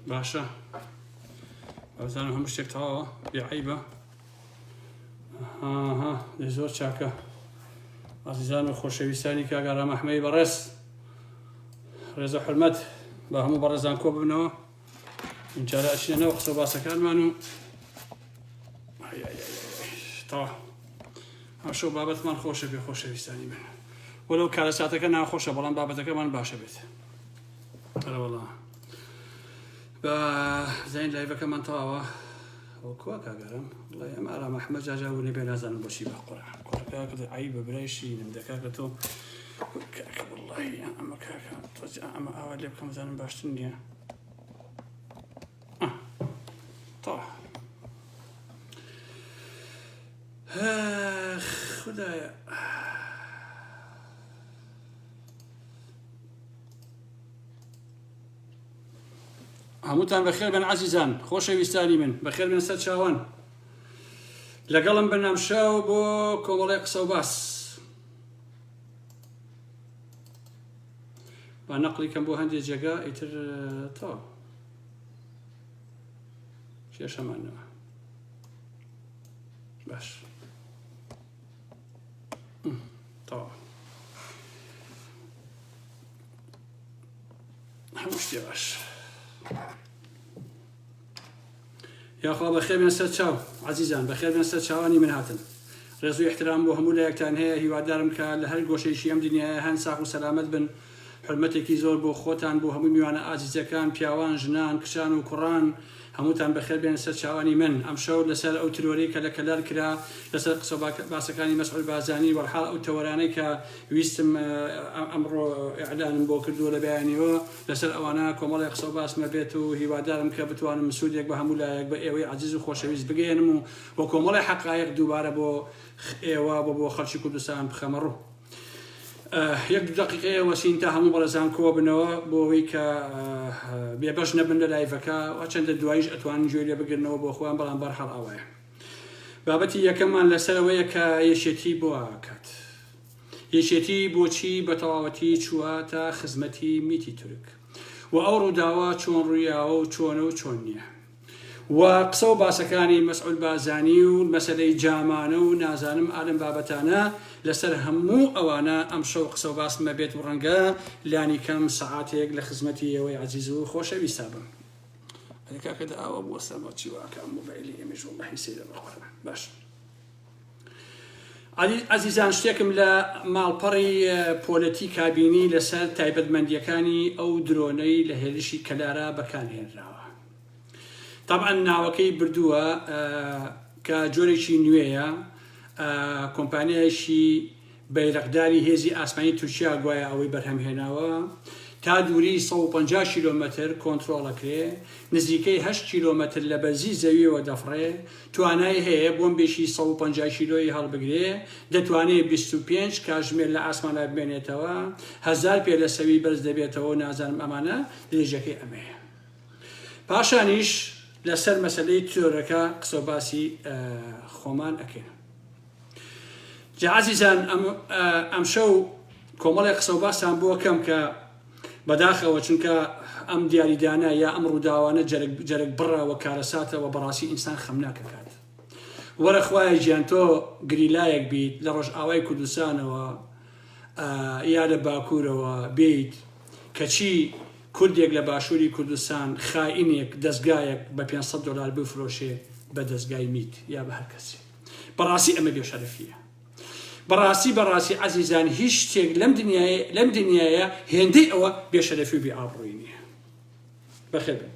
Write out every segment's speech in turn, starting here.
باشە بازانم هەموو شتێک تەواوە بێ عیبە ها زۆر چاکە ئازیزان و خۆشەویستانی کاک ئارام ئەحمەی بەڕێز ڕێزە حرمەت بە هەموو بەڕێزان کۆ ببنەوە ئینجارە ئەچینە ناو قسە باسەکانمان و تەوا ئەمشەو بابەتمان خۆشە بێ خۆشەویستانی من وەلو کارەساتەکە ناخۆشە بەڵام بابەتەکەمان باشە بێت ئەرەوەڵا با زین لایڤەکەمان تەواوە ئەو کوا کاگەرم وڵی ئەم ئارام ئەحمە جاجا ونی بێ نازانم بۆچی بە قورعان کوڕەکە عیبە برای شیرینم دەکاکە تۆ کاکە وڵی ئەمە کاکە ئەمە ئاوا لێ بکەم زانم باشتر نییە تەواو خدایە هەمووتان بەخێر بن عزیزان خۆشەویستانی من بەخێر بن سەر چاوان لەگەڵم بن ئەمشەو بۆ کۆمەڵی قسە و باس با نەقلی کەم بۆ هەندێک جێگا ئیتر تەواو کێشەمانەوە باش تەواو هەموو شتێ باش یاخوا بەخێر بێن سەر چاو عزیزان بەخێر بێن سەر چاوانی من هاتن ڕێز و احترام بۆ هەموو لایەکتان هەیە هیوادارم کە لە هەر گۆشەیەکی ئەم دنیاە هەن ساغ و سەلامەت بن حورمەتێکی زۆر بۆ خۆتان بۆ هەموو میوانە ئازیزەکان پیاوان ژنان کچان و کوڕان هەمووتان بەخێر بێن سەر چاوانی من ئەمشەو لەسەر ئەو ترۆرەی کە لە کەلار کرا لەسەر قسە باسەکانی مەسعود بارزانی وەرحاڵ ئەو تەوەرانەی کە ویستم ئەمڕۆ ئیعلانم بۆ کردووە لە بەیانیەوە لەسەر ئەوانە کۆمەڵێ قسە و باسمە بێت و هیوادارم کە بتوانم سوودێک بە هەموو لایەک بە ئێوەی عەزیز و خۆشەویست بگەیەنم و وە کۆمەڵێ حەقایق دووبارە بۆ ئێوە بۆ بۆ خەڵکی کوردستان بخەمە ڕوو. یەک دوو دەقیقەیە وەسین تا هەموو بەڕێزان کۆبنەوە بۆ ئەوەی کە بێبەش نەبن لە لایڤەکە هەرچەندە دواییش ئەتوانن گوێ لێ بگرنەوە بۆ خۆیان بەڵام بەرحاڵ ئاوایە بابەتی یەکەممان لەسەرەوەیە کە یەکێتی بۆ کات یەکێتی بۆچی بە تەواوەتی چووە تا خزمەتی میتی تورک و ئەو ڕووداوە چۆن ڕوویاوە و چۆنە و چۆن نییە و قسە و باسەکانی مەسعود بارزانی و مەسەلەی جامانە و نازانم ئالەم بابەتانە لەسەر هەموو ئەوانە ئەمشەو قسە و باسم ئەبێت و ڕەنگە لانی کەم سەعاتێک لە خزمەتی ئێوەی عەزیز و خۆشەویستا بم. ئەرێ کاکە دە ئاوا بوەستە بۆ چی واکە ئەم مۆبایلی ئێمەش وەڵاهی سەیرە بە قورئان باش ئازیزان شتێکم لە ماڵپەڕی پۆلەتیکا بینی لەسەر تایبەتمەندیەکانی ئەو درۆنەی لە هێرشی کەلارا بەکارهێنراوە تەبعەن ناوەکەی بردووە کە جۆرێکی نوێیە کۆمپانیایەکی بەیرەقداری هێزی ئاسمانی تورکیا گوایە ئەوەی بەرهەم هێناوە تا دووری 150 کیلۆمەتر کۆنترۆڵەکرێ نزیکەی 8 کیلۆمەتر لە بەرزی زەویەوە دەفڕێ توانای هەیە بۆمبێکی 150 کیلۆیی هەڵبگرێ دەتوانێ 25 کاژمێر لە ئاسماندا بمێنێتەوە هەزار پێ لە سەوی بەرز دەبێتەوە نازانم ئەمانە درێژەکەی ئەمەیە پاشانیش لەسەر مەسەلەی تیرۆرەکە قسە و باسی خۆمان ئەکەین. جا عەزیزان ئەمشەو کۆمەڵێک قسە و باسان بۆ کەم کە بەداخەوە چونکە ئەم دیاریدانە یا ئەم ڕووداوانە جەرگ بڕە و کارەساتەوە بەڕاستی ئینسان خەمناکەکات وەرە خوایە گیان تۆ گریلایەک بیت لە ڕۆژئاوای کوردستانەوە یا لە باکوورەوە بیت کەچی کوردێک لە باشووری کوردستان خائینێک دەزگایەک بە 500 دۆلار بفرۆشێ بە دەزگای میت یا بە هەر کەسێ بەڕاستی ئەمە بێشەرەفیە بەڕاستی بەڕاستی عەزیزان هیچ شتێک لەم دنیایە لەم دنیایە هێندەی ئەوە بێشەرەفی و بێ ئابڕووی نییە بەخێر بێن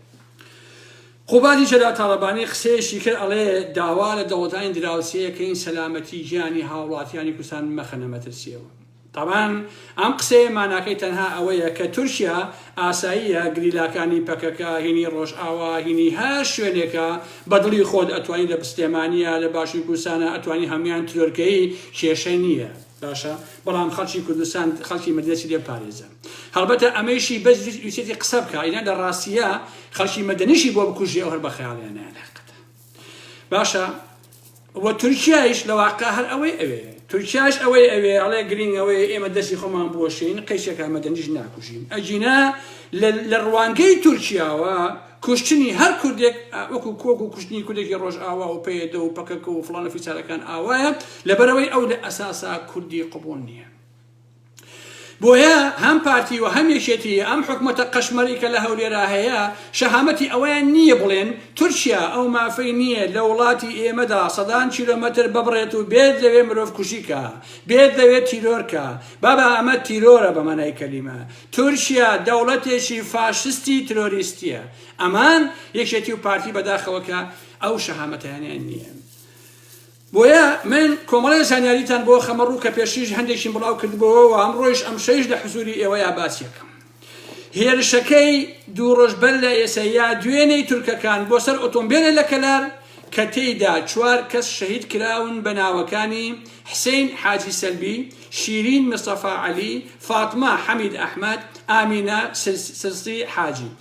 قوبادی جەلال تاڵەبانی قسەیەکی کرد ئەڵێ داوا لە دەوڵەتانی دراوسێیەکەین سەلامەتی گیانی هاوڵاتیانی کوردستان مەخەنە مەترسیەوە تەبعەن ئەم قسەیە ماناکەی تەنها ئەوەیە کە تورکیا ئاساییە گریلاکانی پەکەکە هینی ڕۆژئاوا هینی هەر شوێنێکە بە دڵی خۆت ئەتوانی لە سلێمانیە لە باشوری کوردستانە ئەتوانی هەمویان ترۆرکەی کێشە نییە باشە بەڵام خەڵکی کوردستان خەڵکی مەدەنی لێ پارێزە هەڵبەتە ئەمەیشی بەس ویستێتی قسە بکە ئینا لە ڕاستیە خەڵکی مەدەنیشی بۆ بکوژێ ئەو هەر بە خەیاڵیان نایەت باشە وە تورکیایش لە واقع هەر ئەوەی ئەوێ تورکیاش ئەوەی ئەوێ ئەڵێ گرینگ ئەوەیە ئێمە دەستی خۆمان بوەشێین قەیچێکا مەدەنیش ناکوژین ئەگینا لە ڕوانگەی تورکیاوە. کوشتنی هەر کوردێک وەکو کۆک و کوشتنی کوردێکی ڕۆژئاوا و پەیەدە و پەکەکە و فڵان و فیسارەکان ئاوایە، لەبەرئەوەی ئەو لە ئەساسا کوردی قبوڵ نییە. بۆیە هەم پارتی و هەم یەکێتی ئەم حکومەتە قەشمەرەی کە لە هەولێرا هەیە شەهامەتی ئەوەیان نییە بڵێن تورکیا ئەو مافەی نییە لە وڵاتی ئێمەدا سەدان کیلۆمەتر ببڕێت و بێت لەوێ مرۆڤ کوژی کا بێت لەوێ تیرۆر کا بابا ئەمە تیرۆرە بە مانای کەلیمە تورکیا دەوڵەتێکی فاشستی ترۆریستیە ئەمان یەکێتی و پارتی بەداخەوە کە ئەو شەهامەتەیانیان نییە. بۆیە من کۆمەڵێ زانیاریتان بۆ خەمە ڕوو کە پێشتریش هەندێکیم بڵاو کردبۆوە و ئەمڕۆیش ئەمشەویش لە حزوری ئێوەیا باسیەکەم. هێرشەکەی دوو ڕۆژ بەر لە ئێسە یا دوێنێی تورکەکان بۆ سەر ئۆتۆمبێلێ لە کەلار کە تێیدا چوار کەس شەهید کراون بە ناوەکانی، حسین حاجی سەلبی، شیرین مستەفا عەلی، فاتمە حەمید ئەحمەد، ئامینە سرسی حاجی.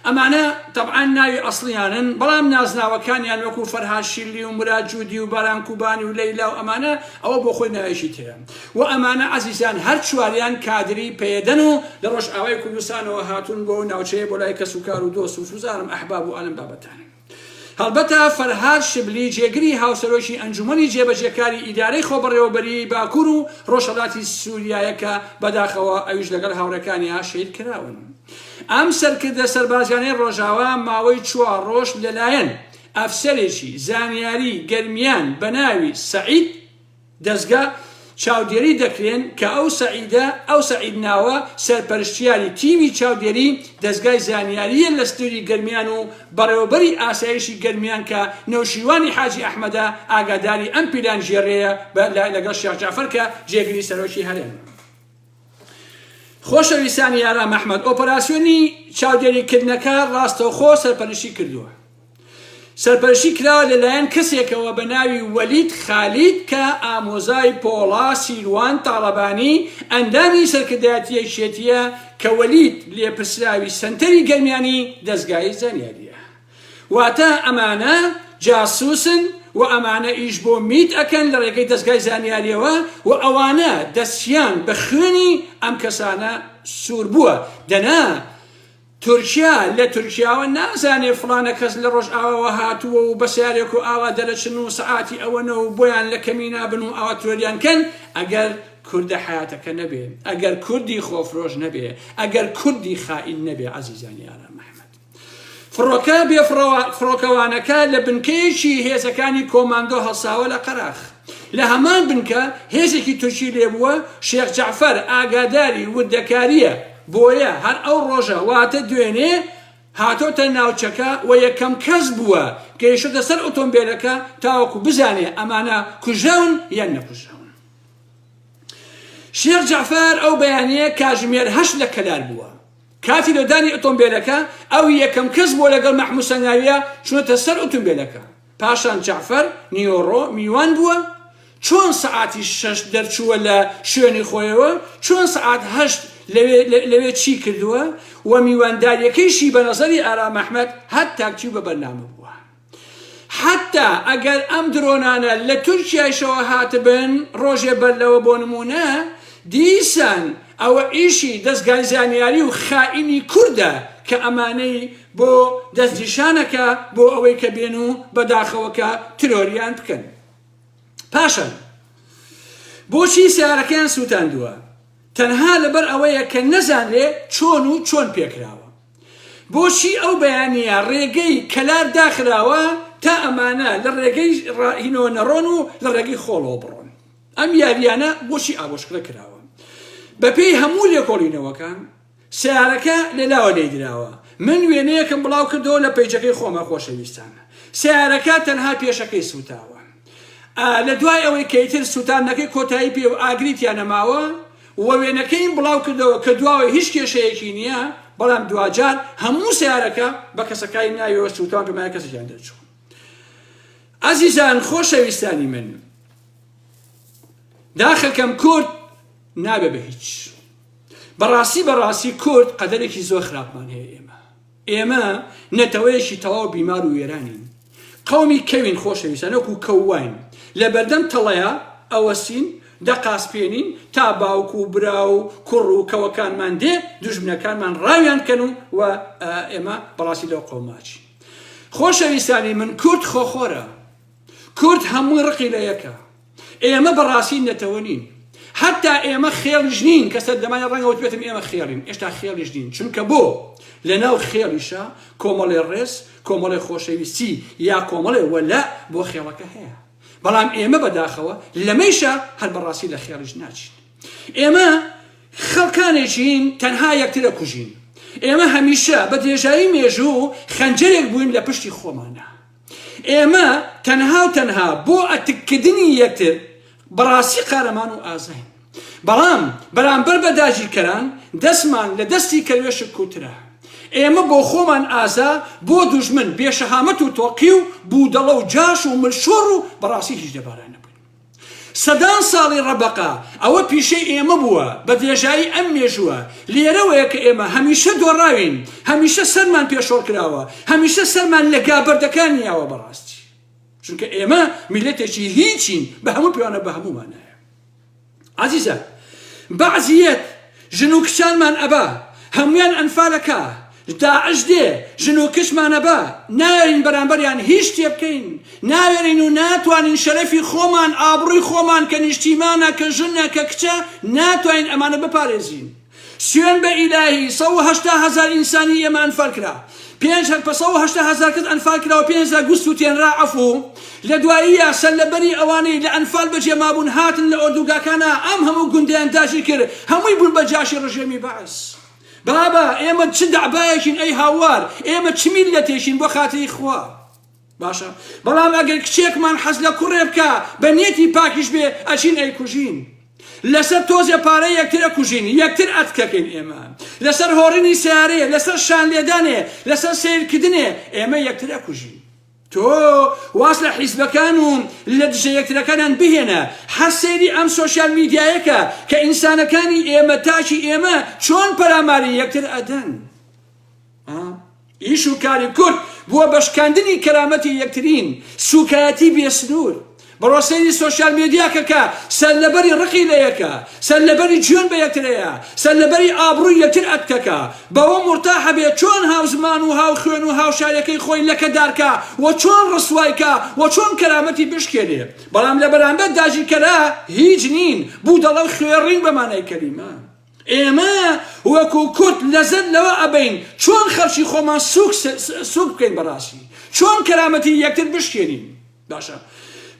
ئەمانە تەبعەن ناوی ئەسڵیانن، بەڵام نازناوەکانیان وەکو فەرهاد شیرلی و موراد جودی و باران کوبانی و لەیلا و ئەمانە ئەوە بۆ خۆی ناوێکی ترە و ئەمانە عەزیزان هەر چواریان کادری پەیەدەن و لە ڕۆژئاوای کوردستانەوە هاتوون بۆ ناوچەیە بۆ لای کەسوکار و دۆست و چوزانم ئەحباب و ئەلم بابەتانە. هەڵبەتە فەرهاد شبلی جێگری هاوسەرۆکی ئەنجومەنی جێبەجێکاری ئیدارەی خۆبەڕێوەبەریی باکوور و ڕۆژهەڵاتی سووریایە کە بەداخەوە ئەویش لەگەڵ هاوڕێکانیا شەهید کراون. ئەم سەرکردە سەربازیانەی ڕۆژاوا ماوەی چوار ڕۆژ لەلایەن ئەفسەرێکی زانیاری گەرمیان بەناوی سەعید دەزگا چاودێری دەکرێن کە ئەو سەعیدە ئەو سەعید ناوە سەرپەرشتیاری تیمی چاودێری دەزگای زانیارییە لە سنوری گەرمیان و بەڕێوەبەری ئاسایشی گەرمیان کە نەوشیروانی حاجی ئەحمەدە ئاگاداری ئەم پیلانگێڕیەیە بە لەگەڵ شێخ جەعفەر کە جێگری سەرۆکی هەرێمە. خۆشەویستانی ئارام ئەحمەد ئۆپەراسیۆنی چاودێریکردنەکە ڕاستەوخۆ سەرپەرشتی کردووە. سەرپەرشتی کراوە لەلایەن کەسێکەوە بە ناوی وەلید خالید کە ئامۆزای پۆڵا سیروان تاڵەبانی ئەندامی سەرکردایەتی یەکێتییە کە وەلید لێپرسراوی سەنتەری گەرمیانی دەزگای زانیارییە. واتە ئەمانە جاسوسن و ئەمانە ئیش بۆ میت ئەکەن لە ڕێگەی دەزگای زانیاریەوە و ئەوانە دەستیان بە خوێنی ئەم کەسانە سوور بووە دەنا تورکیا لە تورکیاوە نازانێ فڵانە کەس لە ڕۆژئاواوە هاتووە و بە سیارێک و ئاوا دەرەچن و سەعاتی ئەوەنە و بۆیان لە کەمینا بن و ئاوا ترۆریان کەن ئەگەر کوردە حەیاتەکە نەبێ ئەگەر کوردی خۆفرۆش نەبێ ئەگەر کوردی خائین نەبێ عەزیزانی ئارام ئەحمەد. فڕۆکە بێفڕۆکەوانەکە لە بنکەیەکی هێزەکانی کۆماندۆ هەڵساوە لە قەراخ. لە هەمان بنکە هێزێکی تورکی لێبووە، شێخ جەعفەر ئاگاداری وردەکارییە، بۆیە هەر ئەو ڕۆژە واتە دوێنێ هاتۆتە ناوچەکە و یەکەم کەس بووە گەیشتۆتە سەر ئۆتۆمبێلەکە تاوەکو بزانێ ئەمانە کوژراون یان نەکوژراون. شێخ جەعفەر ئەو بەیانییە کاژمێر هەشت لە کەلار بووە. کاتی لێدانی ئۆتۆمبێلەکە ئەو یەکەم کەس بووە لەگەڵ مەحموود سەنگاوییە چوونەتە سەر ئۆتۆمبێلەکە. پاشان جەعفەر نیوەڕۆ میوان بووە، چۆن سەعاتی شەش دەرچووە لە شوێنی خۆیەوە، چۆن سەعات هەشت لەوێ لەوێ چی کردووە و میواندارییەکەیشی بە نەزەری ئارام ئەحمەد هەر تاکتیک و بە بەرنامە بووە. حەتتا ئەگەر ئەم درۆنانە لە تورکیایشەوە هاتبن ڕۆژێ بەر لەوە بۆ نموونە، دیسان ئەوە ئیشی دەزگای زانیاری و خائینی کوردە کە ئەمانەی بۆ دەستنیشانەکا بۆ ئەوەی کە بێن و بەداخەوە کە ترۆریان بکەن. پاشان بۆچی سەیارەکەیان سووتاندووە؟ تەنها لەبەر ئەوەیە کە نەزانرێ چۆن و چۆن پێکراوە. بۆچی ئەو بەیانییە ڕێگەی کەلار داخراوە تا ئەمانە لە ڕێگەی هینەوە نەڕۆن و لە ڕێگەی خۆڵەوە بڕۆن؟ ئەم یارییانە بۆچی ئابۆشکڵە کراوە؟ بەپێی هەموو لێکۆڵینەوەکان سەیارەکە لە لاوە لێیدراوە. من وێنەیەکم بڵاو کردەوە لە پەیجەکەی خۆما خۆشەویستان. سەیارەکە تەنها پێشەکەی سوتاوە. لە دوای ئەوەی کە ئیتر سوتاندنەکەی کۆتایی پێ و ئاگری تیا نەماوە و وێنەکەیم بڵاو کردەوە کە دواوەی هیچ کێشەیەکی نییە، بەڵام دواجار هەموو سەیارەکە بە کەسەکانی ناویەوە سوتان پێمایە کەسێکیان دەرچوو. ئازیزان خۆشەویستانی من داخەکەم کورد نابێ بە هیچ. بەڕاستی بەڕاستی کورد قەدەرێکی زۆر خراپمان هەیە ئێمە ئێمە نەتەوەیەکی تەواو بیمار و وێرانین قەومی کەوین خۆشەویستان وەکو کەو واین لە بەردەم تەڵەیە ئەوەستین. دەقاسپێنین تا باوک و برا و کوڕ و کەوەکانمان دێ دوژمنەکانمان ڕاویان کەن و و ئێمە بەڕاستی لەو قەوماچین. خۆشەویستانی من کورد خۆخۆرە. کورد هەمووی ڕقی لە یەکە. ئێمە بەڕاستی نەتەوە نین. حەتا ئێمە خێڵیش نین کە سەردەمانی ڕەنگە وتبێتم ئێمە خێڵین، ئێشتا خێڵیش نین. چونکە بۆ؟ لەناو خێڵیشا کۆمەڵێ ڕێز، کۆمەڵێ خۆشەویستی یا کۆمەڵێ وەلاء بۆ خێڵەکە هەیە. بەڵام ئێمە بەداخەوە لەمەیشا هەر بەڕاستی لە خێڵیش ناچین. ئێمە خەڵکانێکین تەنها یەکتر ئەکوژین. ئێمە هەمیشە بە درێژایی مێژوو خەنجەرێک بووین لە پشتی خۆمانا. ئێمە تەنها و تەنها بۆ ئەتککردنی یەکتر بەڕاستی قارەمان و ئازاین. بەڵام بەرامبەر بە داگیرکەران دەستمان لە دەستی کەروێشک کوترە. ئێمە بۆ خۆمان ئازا، بۆ دوژمن بێ شەهامەت و تۆقیو، بودەڵە و جاش و ملشۆڕ و بەڕاستی هیچ دەباران نەبووین. سەدان ساڵی ڕەبەقە ئەوە پیشەی ئێمە بووە بە درێژایی ئەم مێژووە، لێرەوەیە کە ئێمە هەمیشە دۆڕاوین، هەمیشە سەرمان پێ شۆڕ کراوە، هەمیشە سەرمان لە گابەردەکان نیاوە بەڕاستی. چونکە ئێمە میللەتێکی هیچین بە هەموو پێوانە بە هەموو مانایە. عەزیزان بەعزیەت ژن و کچانمان ئەبا هەمویان ئەنفالەکا داعش دێ ژن و کچمان ئەبا ناوێرین بەرامبەریان هیچ شتێ بکەین ناوێرین و ناتوانین شەرەفی خۆمان ئابڕوی خۆمان کە نیشتیمانە کە ژنە کە کچە ناتوانین ئەمانە بپارێزین سوێن بە ئیلاهی 180 هەزار ئینسانی ئێمە ئەنفال کرا پێنج هەر پە 180 هەزار کەس ئەنفال کرا و 5000 گوست سوتێنرا عەفو لە دواییە سەرلەبەری ئەوانەی لە ئەنفال بەجێ مابوون هاتن لە ئۆردوگاکانا ئەم هەموو گوندەیان داگیر کرد هەمووی بوون بە جاشی ڕژێمی بەعس بابە ئێمە چ دەعبایەکین ئەی هاوار ئێمە چ میللەتێکین بۆ خاتری خوا باشە بەڵام ئەگەر کچێکمان حەز لە کوڕێ بکا بە نیەتی پاکیش بێ ئەچین ئەیکوژین لەسەر تۆزێ پارە یەکتر ئەکوژین یەکتر ئەتکەکەین ئێمە لەسەر هۆڕینی سیارەیە لەسەر شان لێدانێ لەسەر سەیرکردنێ ئێمە یەکتر ئەکوژین تۆ واز لە حیزبەکان و لە دژە یەکترەکانیان بهێنە هەر سەیری ئەم سۆشیال میدیایەکە کە ئینسانەکانی ئێمە تاکی ئێمە چۆن پەلاماری یەکتر ئەدەن ئیش و کاری کورد بووە بە شکاندنی کەرامەتی یەکترین، سوکایەتی بێ سنوور. بڕۆ سەیری سۆشیال مێدیاکە کە سەرلەبەری ڕقی لە یەکە، سەرلەبەری جوێن بە یەکترەیە، سەرلەبەری ئابڕووی یەکتر ئەتکەکە، بەوە مورتاحە بێ چۆن هاوزمان و هاوخوێن و هاوشاریەکەی خۆی لەکەدار کا و چۆن ڕسوای کا و چۆن کەرامەتی بشکێنێ. بەڵام لە بەرامبەر داگیرکەرا هیچ نین، بودەڵە و خوێڕین بە مانای کەلیمە. ئێمە وەکو کورد لەزەت لەوە ئەبەین چۆن خەڵکی خۆمان سوک سوک بکەین بەڕاستی چۆن کەرامەتی یەکتر بشکێنین باشە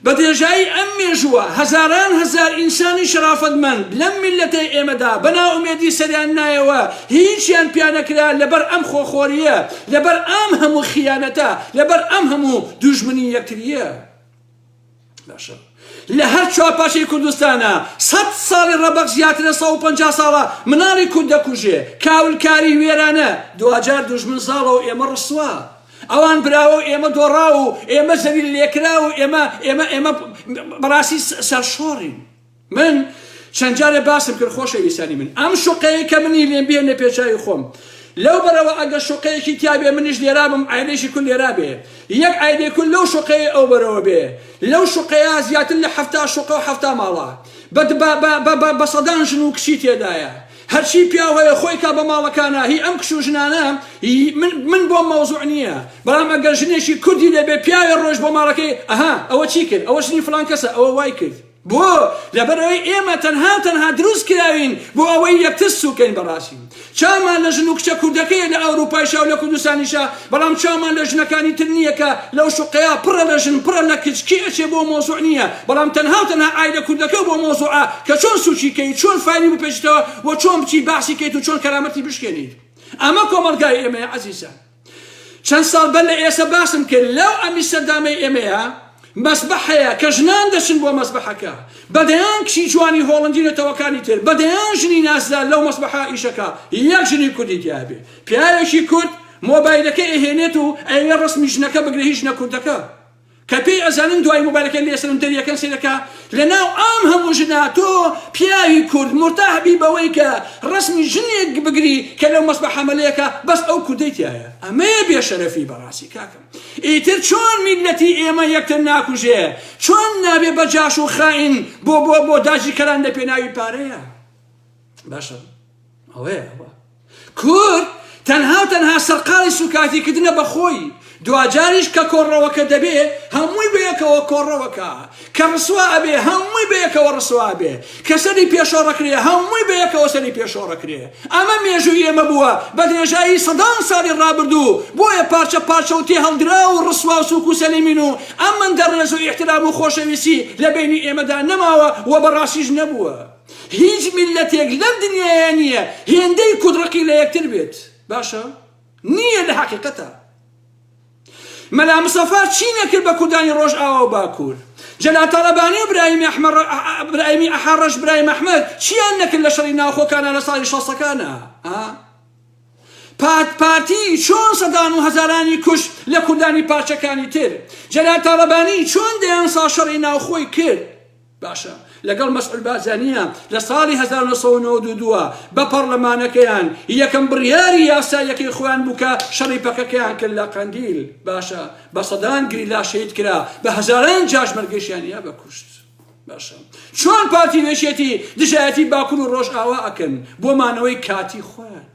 بە درێژایی ئەم مێژووە هەزاران هەزار ئینسانی شەرافەتمەند لەم میللەتەی ئێمەدا بە نائومێدی سەریان نایەوە هیچیان پیانەکرا لەبەر ئەم خۆخۆرییە لەبەر ئەم هەموو خیانەتە لەبەر ئەم هەموو دوژمنی یەکترییە باشە لە هەر چوار پارچەی کوردستانە سەد ساڵی ڕەبەق زیاترە 150 ساڵە مناڵی کورد دەکوژێ کاولکاری وێرانە دواجار دوژمن زاڵە و ئێمە ڕسوا ئەوان براوە و ئێمە دۆڕاو و ئێمە زەلیل لێکرا و ئێمە ئێمە ئێمە بەڕاستی سەرشۆڕین من چەند جارێ باسم کرد خۆشەویستانی من ئەم شوقەیە کە منی لێم بێنە پێچوی خۆم لەو بەرەوە ئەگەر شوقەیەکی تیابێ منیش لێرابم عایلەیەکی کول لێرا بێ یەک عایلەی کول لەو شوقەیە ئەو بەرەوە بێ لەو شوقەیە زیاتر لە 70 شوقە و 70 ماڵە بە بە بە بە بە سەدان ژن و کچی تێدایە هەرچی پیاو هەیە خۆی کا بە ماڵەکانە هی ئەم کچ و ژنانە من من بۆم مەوزوع نییە بەڵام ئەگەر ژنێکی کوردی لێبێ پیاوێ ڕۆژ بۆ ماڵەکەی ئەها ئەوە چی کرد ئەوە ژنی فڵان کەسە ئەوە وای کرد بۆ؟ لەبەرئەوەی ئێمە تەنها و تەنها دروست کراوین بۆ ئەوەی یەکتر سوکەین بەڕاستی چاومان لە ژن و کچە کوردەکەیە لە ئەوروپایشا و لە کوردستانیشا بەڵام چاومان لە ژنەکانی تر نییە کە لەو شوقەیە پڕە لە ژن پڕە لە کچ کی ئەچێ بۆ مەوزوع نییە بەڵام تەنها و تەنها عایلە کوردەکە بۆ مەوزوعە کە چۆن سوکی کەی چۆن فایلی بپێچیتەوە و چۆن بچی باسی کەیت و چۆن کەرامەتی بشکێنیت ئەمە کۆمەڵگای ئێمەیە عەزیزان. چەند ساڵ بەر لە ئێسە باسم کرد لەو ئەمیستەردامەی ئێمەیە مەسبەح هەیە کە ژنان دەچن بۆ مەسبەحەکە بە دەیان کچی جوانی هۆڵندی نەتەوەکانی تر بە دەیان ژنی نازدار لەو مەسبەحە ئیشەکە یەک ژنی کوردی تیا بێ پیاوێکی کورد مۆبایلەکەی ئەهێنێت و ئەیەوێ ڕەسمی ژنەکە بگرێ هی ژنە کوردەکە. کە پێی ئەزانن دوای مۆبایلەکەی لێسەرم دەریەکەن سەیرەکە لەناو ئەم هەموو ژنە تۆ پیاوی کورد مورتاح بی بەوەی کە ڕەسمی ژنێک بگری کە لەو مەسبەحە مەلەیەکە بەس ئەو کوردەی تیایە ئەمەیە بێشەرەفی بەڕاستی کاکەم ئیتر چۆن میللەتی ئێمە یەکتر ناکوژێ چۆن نابێ بە جاش و خائین بۆ بۆ بۆ داگیرکەران لە پێناوی پارەیە باشە ئەوەیە ئەوە کورد تەنها و تەنها سەرقاڵی سوکایەتی کردنە بە خۆی، دواجاریش کە کۆڕەوەکە دەبێ هەمووی بەیەکەوە کۆڕەوەکە، کە ڕسوا ئەبێ هەمووی بەیەکەوە ڕسوا ئەبێ، کە سەری پێشۆڕەکرێ هەمووی بەیەکەوە سەری پێشۆڕەکرێ. ئەمە مێژووی ئێمە بووە بە درێژایی سەدان ساڵی ڕابردوو، بۆیە پارچە پارچە و تێهەڵدراو و ڕسوا و سوک و سەلیمین و ئەمەندە ڕێز و ئیحترام و خۆشەویستی لە بەینی ئێمەدا نەماوە و بەڕاستیش نەبووە. هیچ میللەتێک لەم دنیایە نییە هێندەی کورد ڕقی لە یەکتر بێت باشە نییە لە حەقیقەتە مەلا مستەفا چی نەکرد بە کوردانی ڕۆژئاوا و باکوور جەلال تاڵەبانی و برایمی ئەحمەد برایمی ئەحەڕەش برایم ئەحمەد چیان نەکرد لە شەڕی ناوخۆکانە لە ساڵی شەستەکانە پارت پارتی چۆن سەدان و هەزارانی کوشت لە کوردانی پارچەکانی تر جەلال تاڵەبانی چۆن دەیان ساڵ شەڕی ناوخۆی کرد باشە لەگەڵ مەسعود بارزانیە لە ساڵی 1992 بە پەڕلەمانەکەیان یەکەم بڕیاری یاساییەکەی خۆیان بوو کە شەڕی پەکەکەیان کرد لە قەندیل باشە بە سەدان گریلا شەهید کرا بە هەزاران جاشمەرگەشیان یا بە کوشت باشە چۆن پارتی و یەکێتی دژایەتی باکور و ڕۆژئاوا ئەکەن بۆ مانەوەی کاتی خۆیان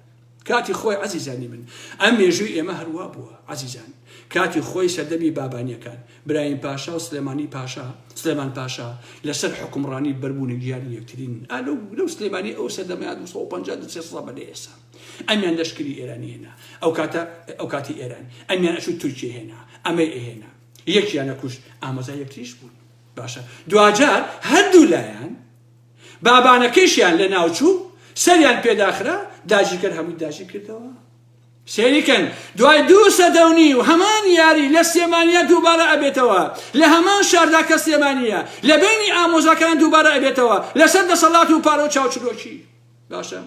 کاتی خۆی عەزیزانی من ئەم مێژووی ئێمە هەروا بووە عەزیزان کاتی خۆی سەردەمی بابانیەکان برایم پاشا و سلێمانی پاشا سلێمان پاشا لەسەر حکومڕانی بەربوونە گیانی یەکترین ئا لەو لەو سلێمانی ئەو سەردەمەیان 250 300 ساڵ بەر لە ئێستا ئەمیان لەشکری ئێرانی هێنا ئەو کاتە ئەو کاتی ئێران ئەمیان ئەچوو تورکیە هێنا ئەمەی ئەهێنا یەکیان ئەکوشت ئامۆزای یەکتریش بوون باشە دواجار هەردوو لایان بابانەکەیشیان لەناوچوو، سەریان پێداخرا، داگیرکەر هەمووی داگیر کردەوە. سەیری کەن دوای دوو سەدە و نیو هەمان یاری لە سلێمانیە دووبارە ئەبێتەوە، لە هەمان شاردا کە سلێمانیە، لە بەینی ئامۆزاکان دووبارە ئەبێتەوە، لەسەر دەسەڵات و پارە و چاوچنۆکی. باشە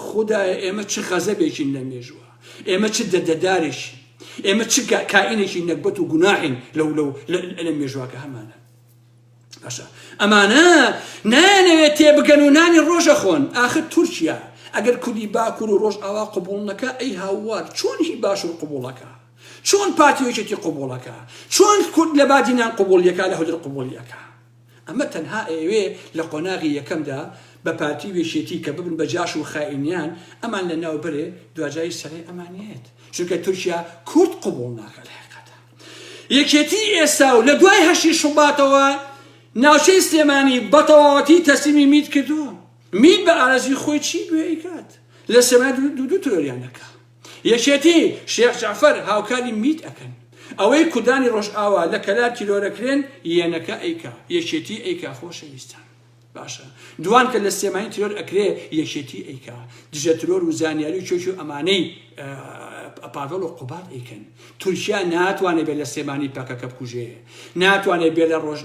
خودایە ئێمە چ غەزەبێکین لە مێژووە، ئێمە چ دەدەدارێکین، ئێمە چ کائینێکی نەگبەت و گوناحین لەو لەو لە مێژووە کە هەمانە. باشە ئەمانە نایانەوێت تێبگەن و نانی ڕۆژە خۆن ئاخر تورکیا ئەگەر کوردی باکوور و ڕۆژئاوا قبوڵ نەکا ئەی هاوار چۆن هی باشوور قبوڵەکە چۆن پارتی و یەکێتی قبوڵەکە چۆن کورد لە بادینان قبوڵیەکە لە هەولێر قبوڵیەکە ئەمە تەنها ئەیەوێ لە قۆناغی یەکەمدا بە پارتی و یەکێتی کە ببن بە جاش و خائینیان ئەمان لە ناو بەرێ دواجاری سەرەی ئەمانیەت چونکە تورکیا کورد قبوڵ ناکە لە حقیقەتە یەکێتی ئێستا و لە دوای هەشتی شوباتەوە ناوچەی سلێمانی بە تەواوەتی تەسلیمی میت کردووە. میت بە ئارەزوی خۆی چی بوێ ئەیکات. لە سلێمانی دوو دوو ترۆریان ئەکا. یەکێتی، شێخ جەعفەر هاوکاری میت ئەکەن. ئەوەی کوردانی ڕۆژئاوا لە کەلار تیرۆرەکرێن یەنەکە ئەیکا. یەکێتی ئەیکا خۆشەویستان. باشە دوان کە لە سلێمانی ترۆر ئەکرێ یەکێتی ئەیکا دژە ترۆر و زانیاری و چۆکی و ئەمانەی پاڤێڵ و قوباد ئەیکەن تورکیا ناتوانێت بێ لە سلێمانی پەکەکە بکوژێ ناتوانێت بێ لە ڕۆژ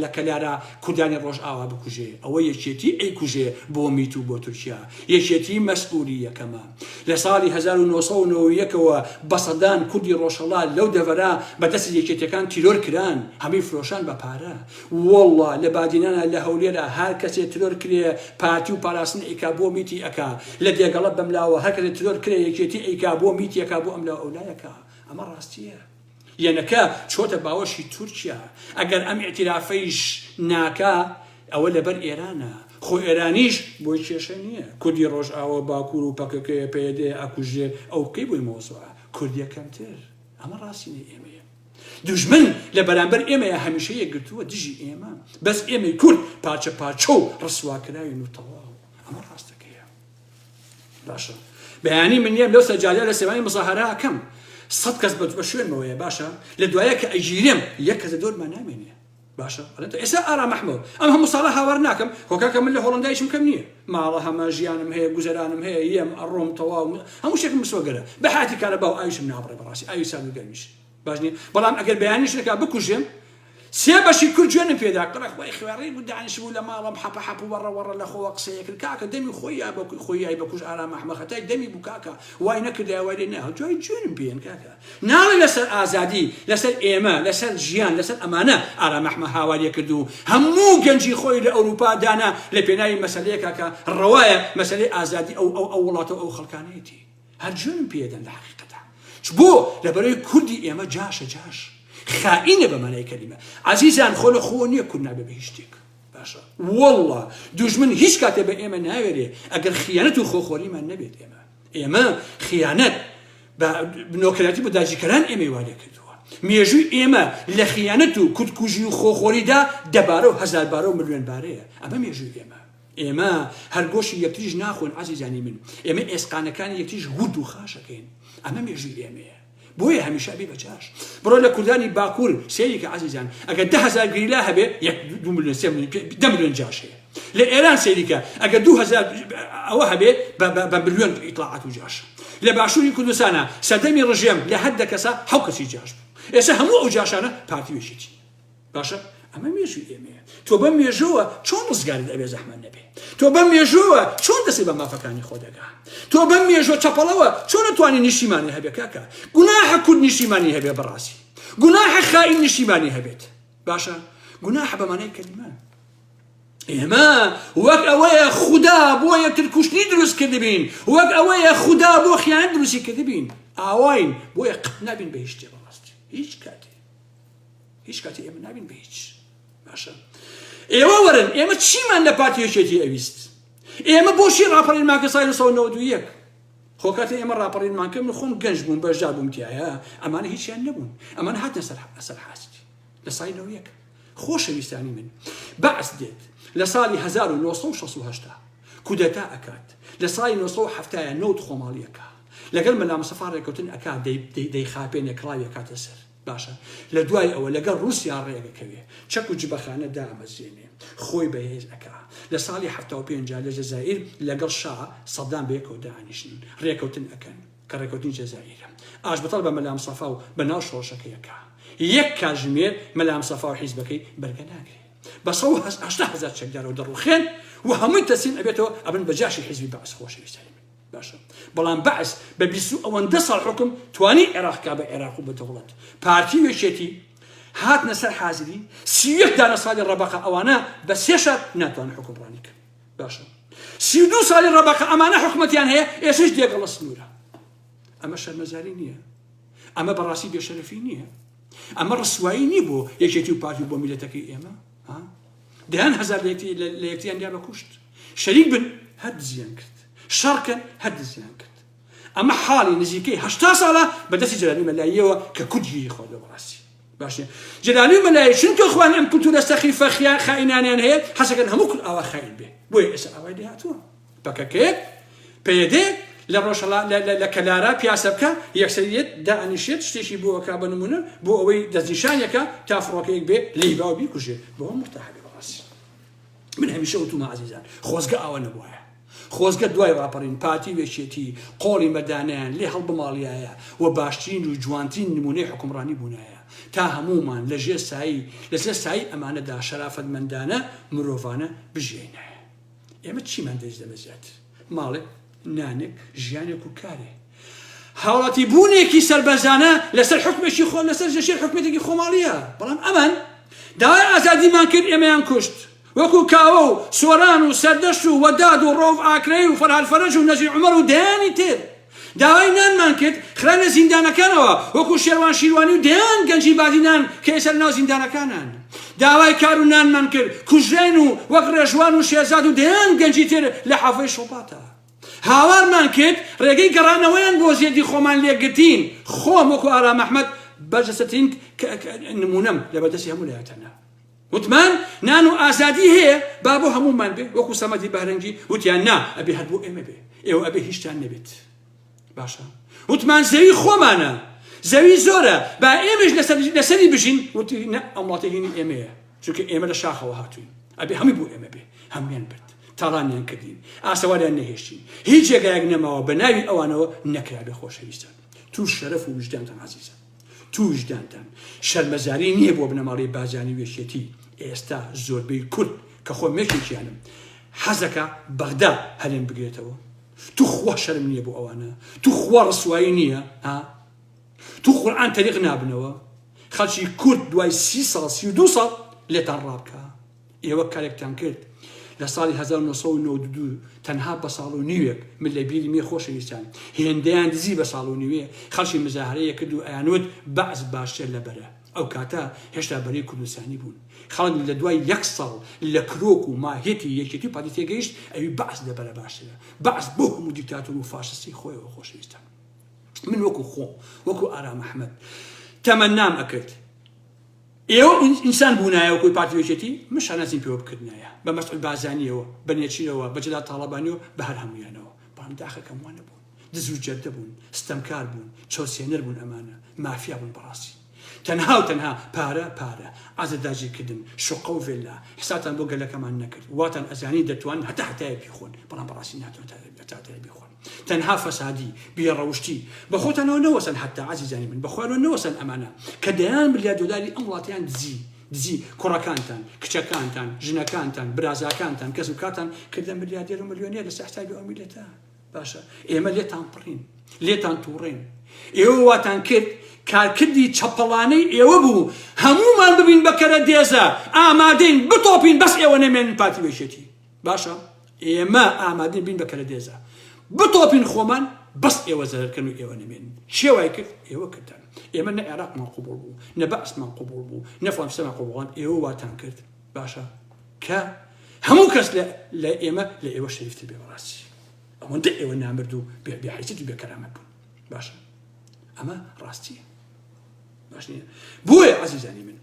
لە کەلارا کوردانی ڕۆژ ئاوا بکوژێ ئەوە یەکێتی ئەیکوژێ بۆ میت و بۆ تورکیا یەکێتی مەسئولی یەکەمە لە ساڵی 1991ەوە بە سەدان کوردی ڕۆژهەڵات لەو دەڤەرە بە دەستی یەکێتیەکان تیرۆر کران هەمووی فرۆشان بە پارە وەڵا لە بادینانا لە هەولێرا هەر کەسێ ترۆر کرێ پارتی و پاراستن ئەیکا بۆ میتی ئەکا لە دێگەڵە بەملاوە هەر کەسێ ترۆر کرێ یەکێتی ئەیکا بۆ میتی ئەکا بۆ ئەملاو ئەولایەکا ئەمە ڕاستیە یەنەکە چۆتە باوەشی تورکیا ئەگەر ئەم ئیعتیرافەیش ناکا ئەوە لەبەر ئێرانە خۆ ئێرانیش بۆی کێشە نییە کوردی ڕۆژئاوا باکوور و پەکەکەیە پەیەدەیە ئەکوژرێ ئەو کەی بۆی مەوزوعە کوردیە کەمتر ئەمە ڕاستینەی ئێمەیە دوژمن لە بەرامبەر ئێمەیا هەمیشە یەکگرتووە دژی ئێمە بەس ئێمەی کورد پارچە پارچە و ڕسواکراوین و تەواو ئەمە ڕاستەکەیە باشە بەیانی من یەم لەو سەجادە لە سێوانی مزاهرە ئەکەم سەد کەس بە شوێنمەوەیە باشە لە دوایە کە ئەگیرێم یەک کەس لە دۆرمان نامێنێ باشە ئەڵێ تۆ ئێستا ئارام ئەحمەد ئەم هەموو ساڵە هاوار ناکەم خۆ کاکە من لە هۆڵەندا هیچم کەم نییە ماڵە هەمە ژیانم هەیە گوزەرانم هەیە یەم ئەڕۆم تەواو هەموو شتێکم مسۆگەرە بە حاتی کارەبا و ئاویشم نابڕێ بەڕاستی ئاوی سارد و گەرمیش باش نییە بەڵام ئەگەر بەیانیش نەکا بکوژێم. سێ بەشی کورد جوێنم پێدا کوڕە خۆی خوێڕی بوو دانیشتبوو لە ماڵم حەپە حەپ و وەڕە وەڕە لە خۆوە قسەیە کرد کاکە دەمی خۆی یا بە خۆی یای بەکوش ئارام ئەحمە خەتای دەمی بوو کاکە وای نەکردای وای لێ نە جوای جوێنم پێن کاکە ناڵێ لەسەر ئازادی لەسەر ئێمە لەسەر ژیان لەسەر ئەمانە ئارام ئەحمە هاواریە کرد و هەموو گەنجی خۆی لە ئەوروپا دانا لە پێناوی مەسەلەیەکا کە ڕەوایە مەسەلەی ئازادی ئەو ئەو ئەو وڵاتە و ئەو خەڵکانەیەتی هەر جوێنم پێدەن لە حەقیقەتا چ بۆ لەبەرەی کوردی ئێمە جاشە جاش خائینە بە مانای کەلیمە عەزیزان خۆ لە خۆ نییە کورد نابێ بە هیچ شتێک باشە واللە دوژمن هیچ کاتێ بە ئێمە ناوێرێ ئەگەر خیانەت و خۆخۆریمان نەبێت ئێمە ئێمە خیانەت بە نۆکەرایەتی بۆ داگیرکەران ئێمەی وا لێ کردووە. مێژووی ئێمە لە خیانەت و کوردکوژی و خۆخۆریدا دەبارە و هەزاربارە و ملیۆنبارەیە. ئەمە مێژووی ئێمە. ئێمە هەر گۆشتی یەکتریش ناخۆین عەزیزانی من، ئێمە ئێسقانەکانی یەکتریش ورد و خاش ئەکەین. ئەمە مێژووی ئێمەیە. بۆیە هەمیشە ئەبێ بە جاش. بڕۆ لە کوردانی باکوور سەیری کە عەزیزان، ئەگەر 10,000 گریلا هەبێ، یەک دوو ملیۆن سێ ملیۆن 10 ملیۆن جاش هەیە. لە ئێران سەیری کە ئەگەر 2000 ئەوە هەبێ بە ملیۆن ئیتڵاعات و جاش. لە باشووری کوردستانە سەردەمی ڕژێم لە هەر دە کەسە حەو کەسی جاش بوو. ئێستا هەموو ئەو جاشانە پارتی و یەکێتی. باشە ئەمە مێژووی ئێمەیە. تۆ بەم مێژووە چۆن ڕزگارت ئەبێ زەحمەت نەبێ؟ تۆ بەم مێژووە چۆن دەستی بە مافەکانی خۆ دەگا؟ تۆ بەم مێژووە چەپەڵەوە چۆن ئەتوانی نیشتیمانی هەبێ کاکە؟ گوناحە کورد نیشتیمانی هەبێ بەڕاستی. گوناحە خائین نیشتیمانی هەبێت. باشە گوناحە بە مانای کەلیمە. ئێمە وەک ئەوەیە خودا بۆ یەکتر کوشتنی دروست کردبین، وەک ئەوەیە خودا بۆ خیانەت دروستی کردبین. ئاواین بۆیە قەت نابین بە هیچ شتێ بەڕاستی. هیچ کاتێ. هیچ کاتی ئێمە نابین بە هیچ باشە ئێوە وەرن ئێمە چیمان لە پارتی یەکێتی ئەویست ئێمە بۆچی ڕاپەڕینمان کرد ساڵی 1991 خۆ کاتێ ئێمە ڕاپەڕینمان کرد من خۆم گەنج بووم بەشدار بووم تایە ئەمانە هیچیان نەبوون ئەمانە هاتنە سەر سەر حاستی لە ساڵی 91 خۆشەویستانی من بەعس دێت لە ساڵی 1968 کودەتا ئەکات لە ساڵی 1970 نەوت خۆماڵیەکە لەگەڵ مەلا مستەفا ڕێکەوتن ئەکات دەیخاپێنێ کڵاوی ئەکاتە سەر باشە لە دوای ئەوە لەگەڵ ڕوسیا ڕێگەکەوێ چەک و جبەخانە دامەزرێنێ خۆی بەهێز ئەکا لە ساڵی 75 لە جەزائیر لەگەڵ شا سەدام بەیەکەوە دانیشن ڕێکەوتن ئەکەن کە ڕێکەوتنی جەزائیرە ئاشبەتاڵ بە مەلا مستەفا و بە ناو شۆڕشەکەی ئەکا یەک کاتژمێر مەلا مستەفا و حیزبەکەی بەرگە ناگرێ بە 180 هەزار چەکدارەوە دەڕوخێن و هەمووی تەسلیم ئەبێتەوە ئەبن بە جاشی حیزبی بەعس خۆشەویستانی من باشە بەڵام بەعس بە بیست و ئەوەندە ساڵ حوکم توانی عێراق کا بە عێراق و بە دەوڵەت پارتی و یەکێتی هاتنە سەر حازری 31 دانە ساڵی ڕەبەقە ئەوانە بە سێ شار ناتوانن حوکمڕانی کەن باشە 32 ساڵی ڕەبەقە ئەمانە حکومەتیان هەیە ئێسش دێگەڵە سنوورە ئەمە شەرمەزاری نییە ئەمە بەڕاستی بێشەرەفی نییە ئەمە ڕسوایی نییە بۆ یەکێتی و پارتی و بۆ میلەتەکەی ئێمە دەیان هەزار لە یەکتریان دا بە کوشت شەریک بن هەر دزیان کرد شەڕکەن هەر دزیان کرد ئەمە حاڵی نزیکەی هەشتا ساڵە بە دەستی جەلالی مەلاییەوە کە کورد گیری خواردوە بەڕاستی باش نیە جەلالی مەلایی چونکە خوان ئەم کولتورە سەخیفە خیان خائینانیان هەیە حەزەکەن هەموو کورد ئاوا خائین بێ بۆیە ئێستا ئاوای لێ هاتووە پەکەکەیەک پەیەدەیەک لە ڕۆژهەڵات لە کەلارا پیاسە بکە یەکسەریەت دائەنیشێت شتێکی بۆ ئەکا بە نمونە بۆ ئەوەی دەستنیشانێکە تا فڕۆکەیەک بێ لێی باو بیکوژێ بەوە مرتاحە بێ بەڕاستی من هەمیشە وتومە عەزیزان خۆزگە ئاوا نەبوایە خۆزگە دوای ڕاپەڕین پارتی و یەکێتی قۆڵی مەردانەیان لێ هەڵبماڵیایە و باشترین و جوانترین نمونەی حوکمڕانی بوونایە تا هەموومان لە ژێر سایی لەسەر سایی ئەمانەدا شەرافەتمەندانە مرۆڤانە بژیاینایە ئێمە چیمان دەویست لەمە زیاتر؟ ماڵێک، نانێک، ژیانێک و کارێ. هاوڵاتی بوونێکی سەربەرزانە لەسەر حوکمێکی خۆ لەسەر ژێر حوکمێتێکی خۆماڵیە. بەڵام ئەمان داوای ئازادیمان کرد ئێمەیان کوشت. وەکو کاوە و سۆران و سەردەشت و وەداد و ڕەوف ئاکرەیی و فەرهاد فەرەج و نەزیر عومەر و دەیانی تر. داوای نانمان کرد، خراینە زیندانەکانەوە، وەکو شێروان شیروانی و دەیان گەنجی بادینان کە ئێستا لەناو زیندانەکانن. داوای کار و نانمان کرد، کوژراین و وەک ڕێژوان و شێرزاد و دەیان گەنجی تر لە حەڤەی شوباتا. هاوارمان کرد، ڕێگەی گەڕانەوەیان بۆ زێدی خۆمان لێگرتین، خۆم وەکو ئارام ئەحمەد بەرجەستەترین نموونەم لەبەردەستی هەموو لایەتانە. وتمان نان و ئازادی هەیە با بۆ هەموومان بێ وەکو سەمەدی بەهرەنگی وتیان نا ئەبێ هەر بۆ ئێمە بێ ئێوە ئەبێ هیچتان نەبێت باشە وتمان زەوی خۆمانە زەوی زۆرە با ئێمەش لەسەر لەسەری بژین وتی نە ئەم وڵاتە هینی ئێمەیە چونکە ئێمە لە شاخەوە هاتوین ئەبێ هەمووی بۆ ئێمە بێ هەمویان برد تاڵانیان کردین ئاسەواریان نەهێشتین هیچ جێگایەک نەماوە بە ناوی ئەوانەوە نەکرابێ خۆشەویستان توش شەرەف و ویژدانتان عەزیزان. تو ویژدانتان شەرمەزاری نییە بۆ بنەماڵەی بارزانی و یەکێتی ئێستا زۆربەی کورد کە خۆم یەکێکیانم حەزەکا بەغدا هەرێم بگرێتەوە توخوا شەرم نییە بۆ ئەوانە توخوا ڕسوایی نییە ها تو قورئان تەریق نابنەوە خەڵکی کورد دوای سی ساڵ 32 ساڵ لێتان ڕابکە ئێوە کارێکتان کرد لە ساڵی 1992 تەنها بە ساڵ و نیوێک من لە بیری مێ خۆشەویستان هێندەیان دزی بە ساڵ و نیوێ خەڵکی مزاهرەیە کرد و ئەیانوت بەعس باشتر لە بەرە ئەو کاتە هێشتا بەرەی کوردستانی بوون خەڵک لە دوای یەک ساڵ لە کرۆک و ماهیەتی یەکێتی و پارتی تێگەیشت ئەوی بەعس لە بەرە باشترە بەعس بۆ هەموو دیکتاتۆر و فاشستی خۆیەوە خۆشەویستان من وەکو خۆم وەکو ئارام ئەحمەد تەمەنام ئەکرد ئێوە ئینسان بوونایە وەکوی پارتی یەکێتی من شانازیم پێوە بکردنایە بە مەسعود بارزانیەوە بە نێچیرەوە بە جەلال تاڵەبانیەوە بە هەر هەمویانەوە بەڵام داخەکەم وانە بوون دز و جەردە بوون ستەمکار بوون چەوسێنەر بوون ئەمانە مافیا بوون بەڕاستی تەنها و تەنها پارە پارە عەزە داگیرکردن شوقە و ڤێلا حسابتان بۆ گەلەکەمان نەکرد واتان ئەزانی دەتوان هەتا هەتایە بیخۆن بەڵام بەڕاستی ناتوان هەتا هەتایە بیخۆن تەنها فەسادی بێ ڕەوشتی بە خۆتانەوە نەوەسەن حتا عەزیزانی من بە خۆیانەوە نەوەسەن ئەمانە کە دەیان ملیار دۆلاری ئەم وڵاتیان دزی دزی کوڕەکانتان کچەکانتان ژنەکانتان برازاکانتان کەس و کارتان کردە ملیاردێر و ملیۆنێر لەسەر حسابی ئەو میلەتە باشە ئێمە لێتان پڕین لێتان تووڕین ئێوە واتان کرد کارکردی چەپەڵانەی ئێوە بوو هەمومان ببین بە کەرە دێزە ئامادەین بتۆپین بەس ئێوە نەمێنن پارتی وێشێتی باشە ئێمە ئامادەین بین بە کەرە دێزە بتۆپین خۆمان بەس ئێوە زەرەرکەن و ئێوە نەمێنن چێ وای کرد ئێوە کردتان ئێمە نە عێراقمان قوبڵ بوو نە بەعسمان قوبڵ بوو نە فڵان قوبڵان ئێوە واتان کرد باشە کە هەموو کەس لە ئێمە لە ئێوە شەریفتر بێ بەڕاستی ئەوەندە ئێوە نامرد و بێحیسیت و بێکەرامەت بوون باشە ئەمە ڕاستیە باش نییە بۆیە عزیزانی من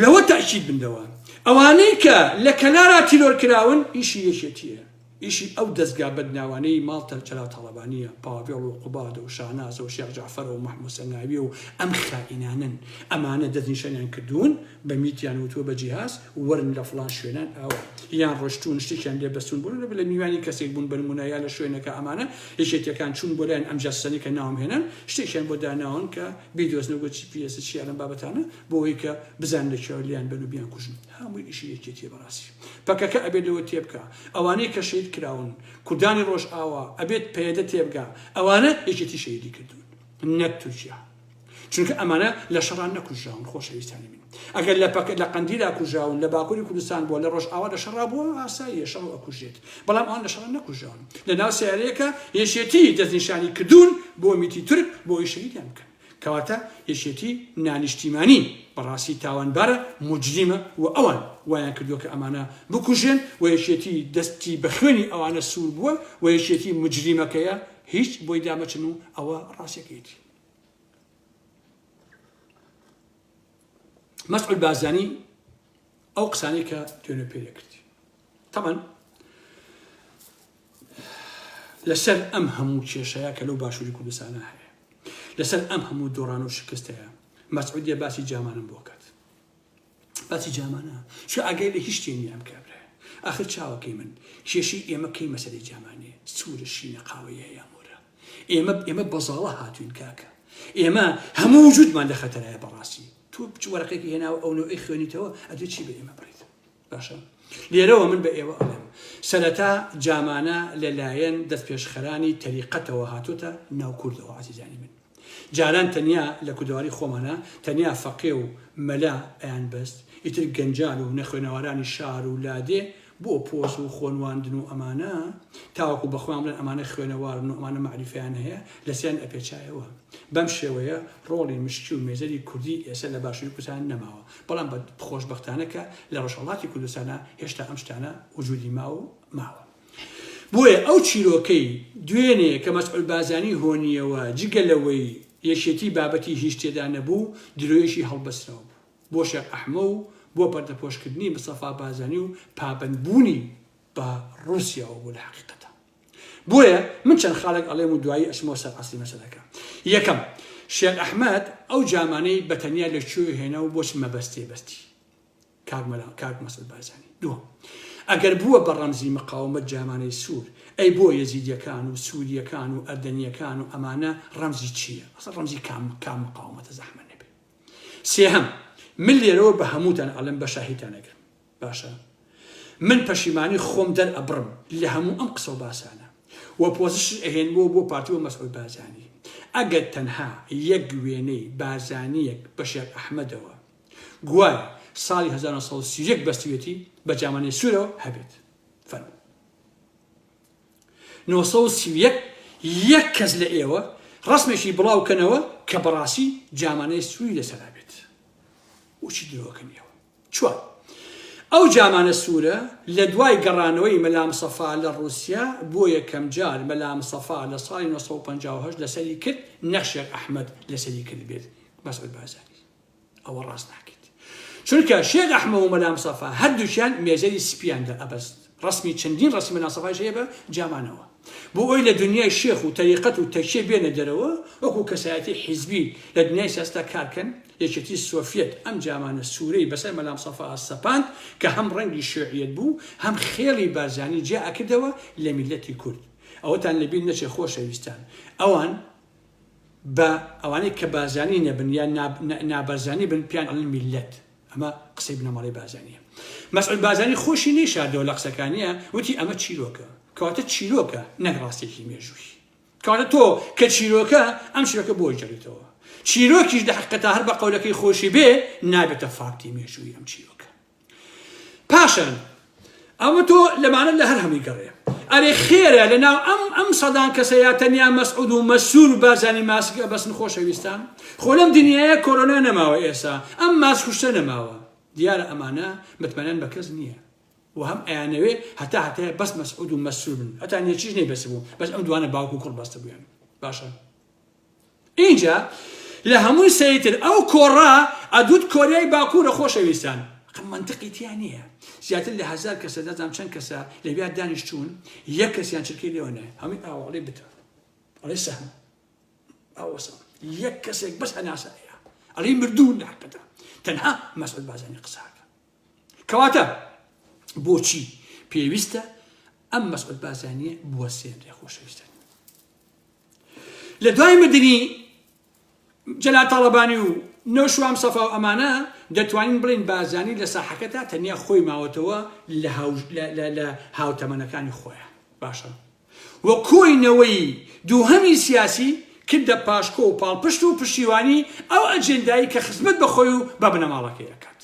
لەوە تاکید بندەوە ئەوانەی کە لە کەلارا تیرۆر کراون ئیشی یەکێتیە ئیشی ئەو دەزگا بەدناوانەی ماڵ جەلال تاڵەبانییە، پاڤێڵ و قوباد و شاناز و شێخ جەعفەر و مەحمود سەنگاویە و ئەم خائینانەن، ئەمانە دەستنیشانیان کردوون، بە میتیان وتووە بە جیهاز وەرن لە فڵان شوێنان ئاوا یان ڕۆشتوون شتێکیان لێ بەستوون بۆ نمونە لە میوانی کەسێک بوون بە نمونە یا لە شوێنەکە ئەمانە یەکێتیەکان چوون بۆ لایان ئەم جاسوسانەی کە ناوم هێنان شتێکیان بۆ داناون کە بیدۆزنەوە بۆ جی پی ئێس چیە لەم بابەتانە بۆ ئەوەی کە بزانن لە کوێوە لێیان بەن و بیانکوژن هەمووی ئیشی یەکێتیە بەڕاستی پەکەکە ئەبێت لەوە تێبگا ئەوانەی کە شەهید کراون کوردانی ڕۆژئاوا ئەبێت پەیەدە تێبگا ئەوانە یەکێتی شەهیدی کردوون نەک تورکیا چونکە ئەمانە لە شەڕان نەکوژراون خۆشەویستانی من ئەگەر لە پەکە لە قەندیلا کوژراون لە باکووری کوردستان بووە لە ڕۆژئاوا لە شەڕا بووە ئاساییە شەڕ و ئەکوژێت بەڵام ئەوان لە شەڕا نەکوژراون لە ناو سیارەیەکە یەکێتی دەستنیشانی کردوون بۆ میتی تورک بۆ ئەوەی شەهیدیان بکەن کەواتە یەکێتی نانیشتیمانی بەڕاستی تاوانبارە موجریمە و ئەوان وایان کردوە کە ئەمانە بکوژێن و یەکێتی دەستی بە خوێنی ئەوانە سور بووە و یەکێتی موجریمەکەیە هیچ بۆی دامەچن و ئەوە ڕاستیەکەیەتی. مەسعود بارزانی ئەو قسانەی کە دوێنێ پێ دەکرد تەبەن لەسەر ئەم هەموو کێشەیە کە لەو باشووری کوردستانە هەیە لەسەر ئەم هەموو دۆڕان و شکستەیە مەسعودیە باسی جامانم بۆ کات باسی جامانە چ ئاگای لە هیچ شتێ نییە ئەم کابرایە ئاخر چاوەکەی من کێشەی ئێمە کەی مەسەلەی جامانەیە سوورە شینە قاوەیە یا مۆرە ئێمە ئێمە بەزاڵە هاتوین کاکە ئێمە هەموو وجودمان لە خەتەرایە بەڕاستی تۆ بچ وەرەقێکی هێناوە ئەو نەوەی خوێنیتەوە ئەدێ چی بە ئێمە بڕیت باشە لێرەوە من بە ئێوە ئەڵێم سەرەتا جامانە لەلایەن دەستپێشخەرانی تەریقەتەوە هاتۆتە ناو کوردەوە عزیزانی من جاران تەنیا لە کوردەواری خۆمانا تەنیا فەقێ و مەلا ئەیان بەست، ئیتر گەنجان و نەخوێنەوارانی شار و لادێ بۆ پۆز و خۆنواندن و ئەمانە تاوەکو بە خۆیان بڵێن ئەمانە خوێنەوارن و ئەمانە مەعریفەیان هەیە لەسەریان ئەپێچایەوە. بەم شێوەیە ڕۆڵی مشکی و مێزەری کوردی ئێسە لە باشوری کوردستان نەماوە، بەڵام بە خۆشبەختانە کە لە ڕۆژهەڵاتی کوردستانا هێشتا ئەم شتانە وجودی ماوە و ماوە. بۆیە ئەو چیرۆکەی دوێنێ کە مەسعود بارزانی هۆنییەوە جگە لەوەی یەکێتی بابەتی هیچ تێدا نەبوو درۆیەکی هەڵبەستراو بوو بۆ شێخ ئەحمە و بۆ پەردەپۆشکردنی مستەفا بارزانی و پابەندبوونی بە ڕوسیاوە بوو لە حەقیقەتا. بۆیە من چەند خاڵێک ئەڵێم و دوایی ئەچمەوە سەر ئەسڵی مەسەلەکە. یەکەم، شێخ ئەحمەد ئەو جامانەی بە تەنیا لە کوێ هێنا و بۆ چ مەبەستێ بەستی؟ کاک مەلا کاک مەسعود بارزانی. دووەم، ئەگەر بووە بە ڕەمزی مقاومەت جامانەی سوور، ئەی بۆ یەزیدیەکان و سووریەکان و ئەردەنیەکان و ئەمانە ڕەمزی چییە؟ ئەسڵ ڕەمزی کام کام مقاومەتە زەحمەت نەبێ. سێهەم، من لێرەوە بە هەمووتان ئەڵێم بە شاهیدتان ئەگرم. باشە من پەشیمانی خۆم دەرئەبڕم لە هەموو ئەم قسەو باسانە و پۆزشش ئەهێنمەوە بۆ پارتی و مەسعود بارزانی ئەگەر تەنها یەک وێنەی بارزانیەک بە شێخ ئەحمەدەوە گوایە ساڵی 1931 بەستویەتی بە جامانەی سورەوە هەبێت فەرموو 931 یەک کەس لە ئێوە ڕسمێکی بڵاو کەنەوە کە بەڕاستی جامانەی سووری لەسەرا بێت وچی درۆکەن ئێوە چوار، ئەو جامانە سوورە لە دوای گەڕانەوەی مەلا مستەفا لە ڕووسیا بۆ یەکەم جار مەلا مستەفا لە ساڵی 958 لەسەری کرد نەک شێخ ئەحمەد لەسەری کردبێت مەسعود بارزانی ئەوە ڕاست ناکەیت چونکە شێخ ئەحمە و مەلا مستەفا هەردووکیان مێزەری سپیان دەئەبەست ڕەسمی چەندین ڕەسمی مەلا مستەفایش هەیە بە جامانەوە بۆ ئەوەی لە دنیای شێخ و تەریقەت و تەکیە بێنە دەرەوە وەکو کەسایەتی حیزبی لە دنیای سیاسەتا کارکەن یەکێتی سۆفیەت ئەم جامانە سوورەی بەسەر مەلا مستەفا سەپاند کە هەم ڕەنگی شیوعیەت بوو هەم خێڵی بارزانی جیا ئەکردەوە لە میللەتی کورد. ئەوەتان لەبیر نەچێ خۆشەویستان ئەوان بە ئەوانەی کە بارزانی نەبن یان نابارزانی بن پێیان ئەڵێن میللەت. ئەمە قسەی بنەماڵەی بارزانیە. مەسعود بارزانی خۆشی نەیشاردەوە لە قسەکانیا وتی ئەمە چیرۆکە. کەواتە چیرۆکە نەک ڕاستیەکی مێژوویی. کەواتە تۆ کە چیرۆکە ئەم چیرۆکە بۆ گێڕیتەوە؟ چیرۆکیش لە حەقیقەتا هەر بە قەولەکەی خۆشی بێ نابێتە فاکتی مێژوویی ئەم چیرۆکە. پاشان ئەمە تۆ لەمانە لە هەر هەمووی گەڕێ. ئەرێ خێرە لە ناو ئەم ئەم سەدان کەسەیا تەنیا مەسعود و مەسرور و بارزانی ماسک ئەبەستن خۆشەویستان؟ خۆ لەم دنیایە کۆرۆنا نەماوە ئێسا ئەم ماسک و شتە نەماوە. دیارە ئەمانە متمانەیان بە کەس نییە. و هەم ئەیانەوێ هەتا هەتایە بەس مەسعود و مەسرور بن هەتا نێچیش نەیبەستبوو بەس ئەم دوانە باوک و کوڕ بەستبوویان باشە ئینجا لە هەمووی سەیرتر ئەو کۆڕە ئەدوت کۆریای باکوورە خۆشەویستان قە منطقی تیا نییە زیاتر لە هەزار کەسە نازانم چەند کەسە لەویا دانیشتوون یەک کەسیان چرکەی لێوە نایە هەمووی ئاوا ئەڵێ بتە ئەڵێ سەهم ئەوەسە یەک کەسێک بەس هەناسە ئەیا ئەڵێ مردوون لە حەقەتە تەنها مەسعود بارزانی قساکە کەواتە بۆچی پێویستە ئەم مەسعود بارزانیە بوەسێنرێ خۆشەویستان؟ لە دوای مردنی جەلال تاڵەبانی و نەوشوام سەفا و ئەمانە دەتوانین بڵێین بارزانی لە ساحەکەدا تەنیا خۆی ماوەتەوە لە هاوتەمەنەکانی خۆیان باشە و کۆی نەوەی دووهەمی سیاسی کردە پاشکۆ و پاڵپشت و پشتیوانی ئەو ئەجێندای کە خزمەت بە خۆی و بە بنەماڵەکەی ئەکات.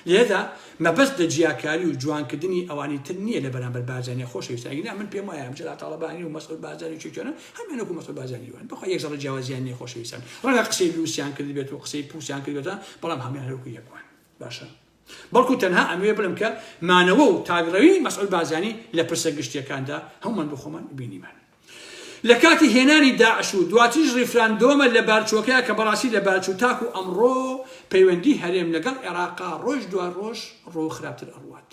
لێرەدا مەبەست لە جیاکاری و جوانکردنی ئەوانی تر نییە لە بەرامبەر بارزانییە خۆشەویستە ئەگینا من پێم وایە جەلال تاڵەبانی و مەسعود بارزانی و چێکیانە هەمیان وەکو مەسعود بارزانی وان بەخوا یەک زەڕە جیاوازیان نییە خۆشەویستان ڕەنگە قسەی لووسیان کردبێت و قسەی پووسیان کردبێت بەڵام هەمیان هەر وەکو یەک وان باشە بەڵکو تەنها ئەمەوێ بڵێم کە مانەوە و تاکڕەوی مەسعود بارزانی لە پرسە گشتیەکاندا هەموومان بۆ خۆمان بینیمان. لە کاتی هێنانی داعش و دواتریش ڕیفراندۆمە لەبارچووەکەیا کە بەڕاستی لەبارچوو تاکو ئەمڕۆ پەیوەندی هەرێم لەگەڵ عێراقا ڕۆژ دوای ڕۆژ ڕوو خراپتر ئەڕوات.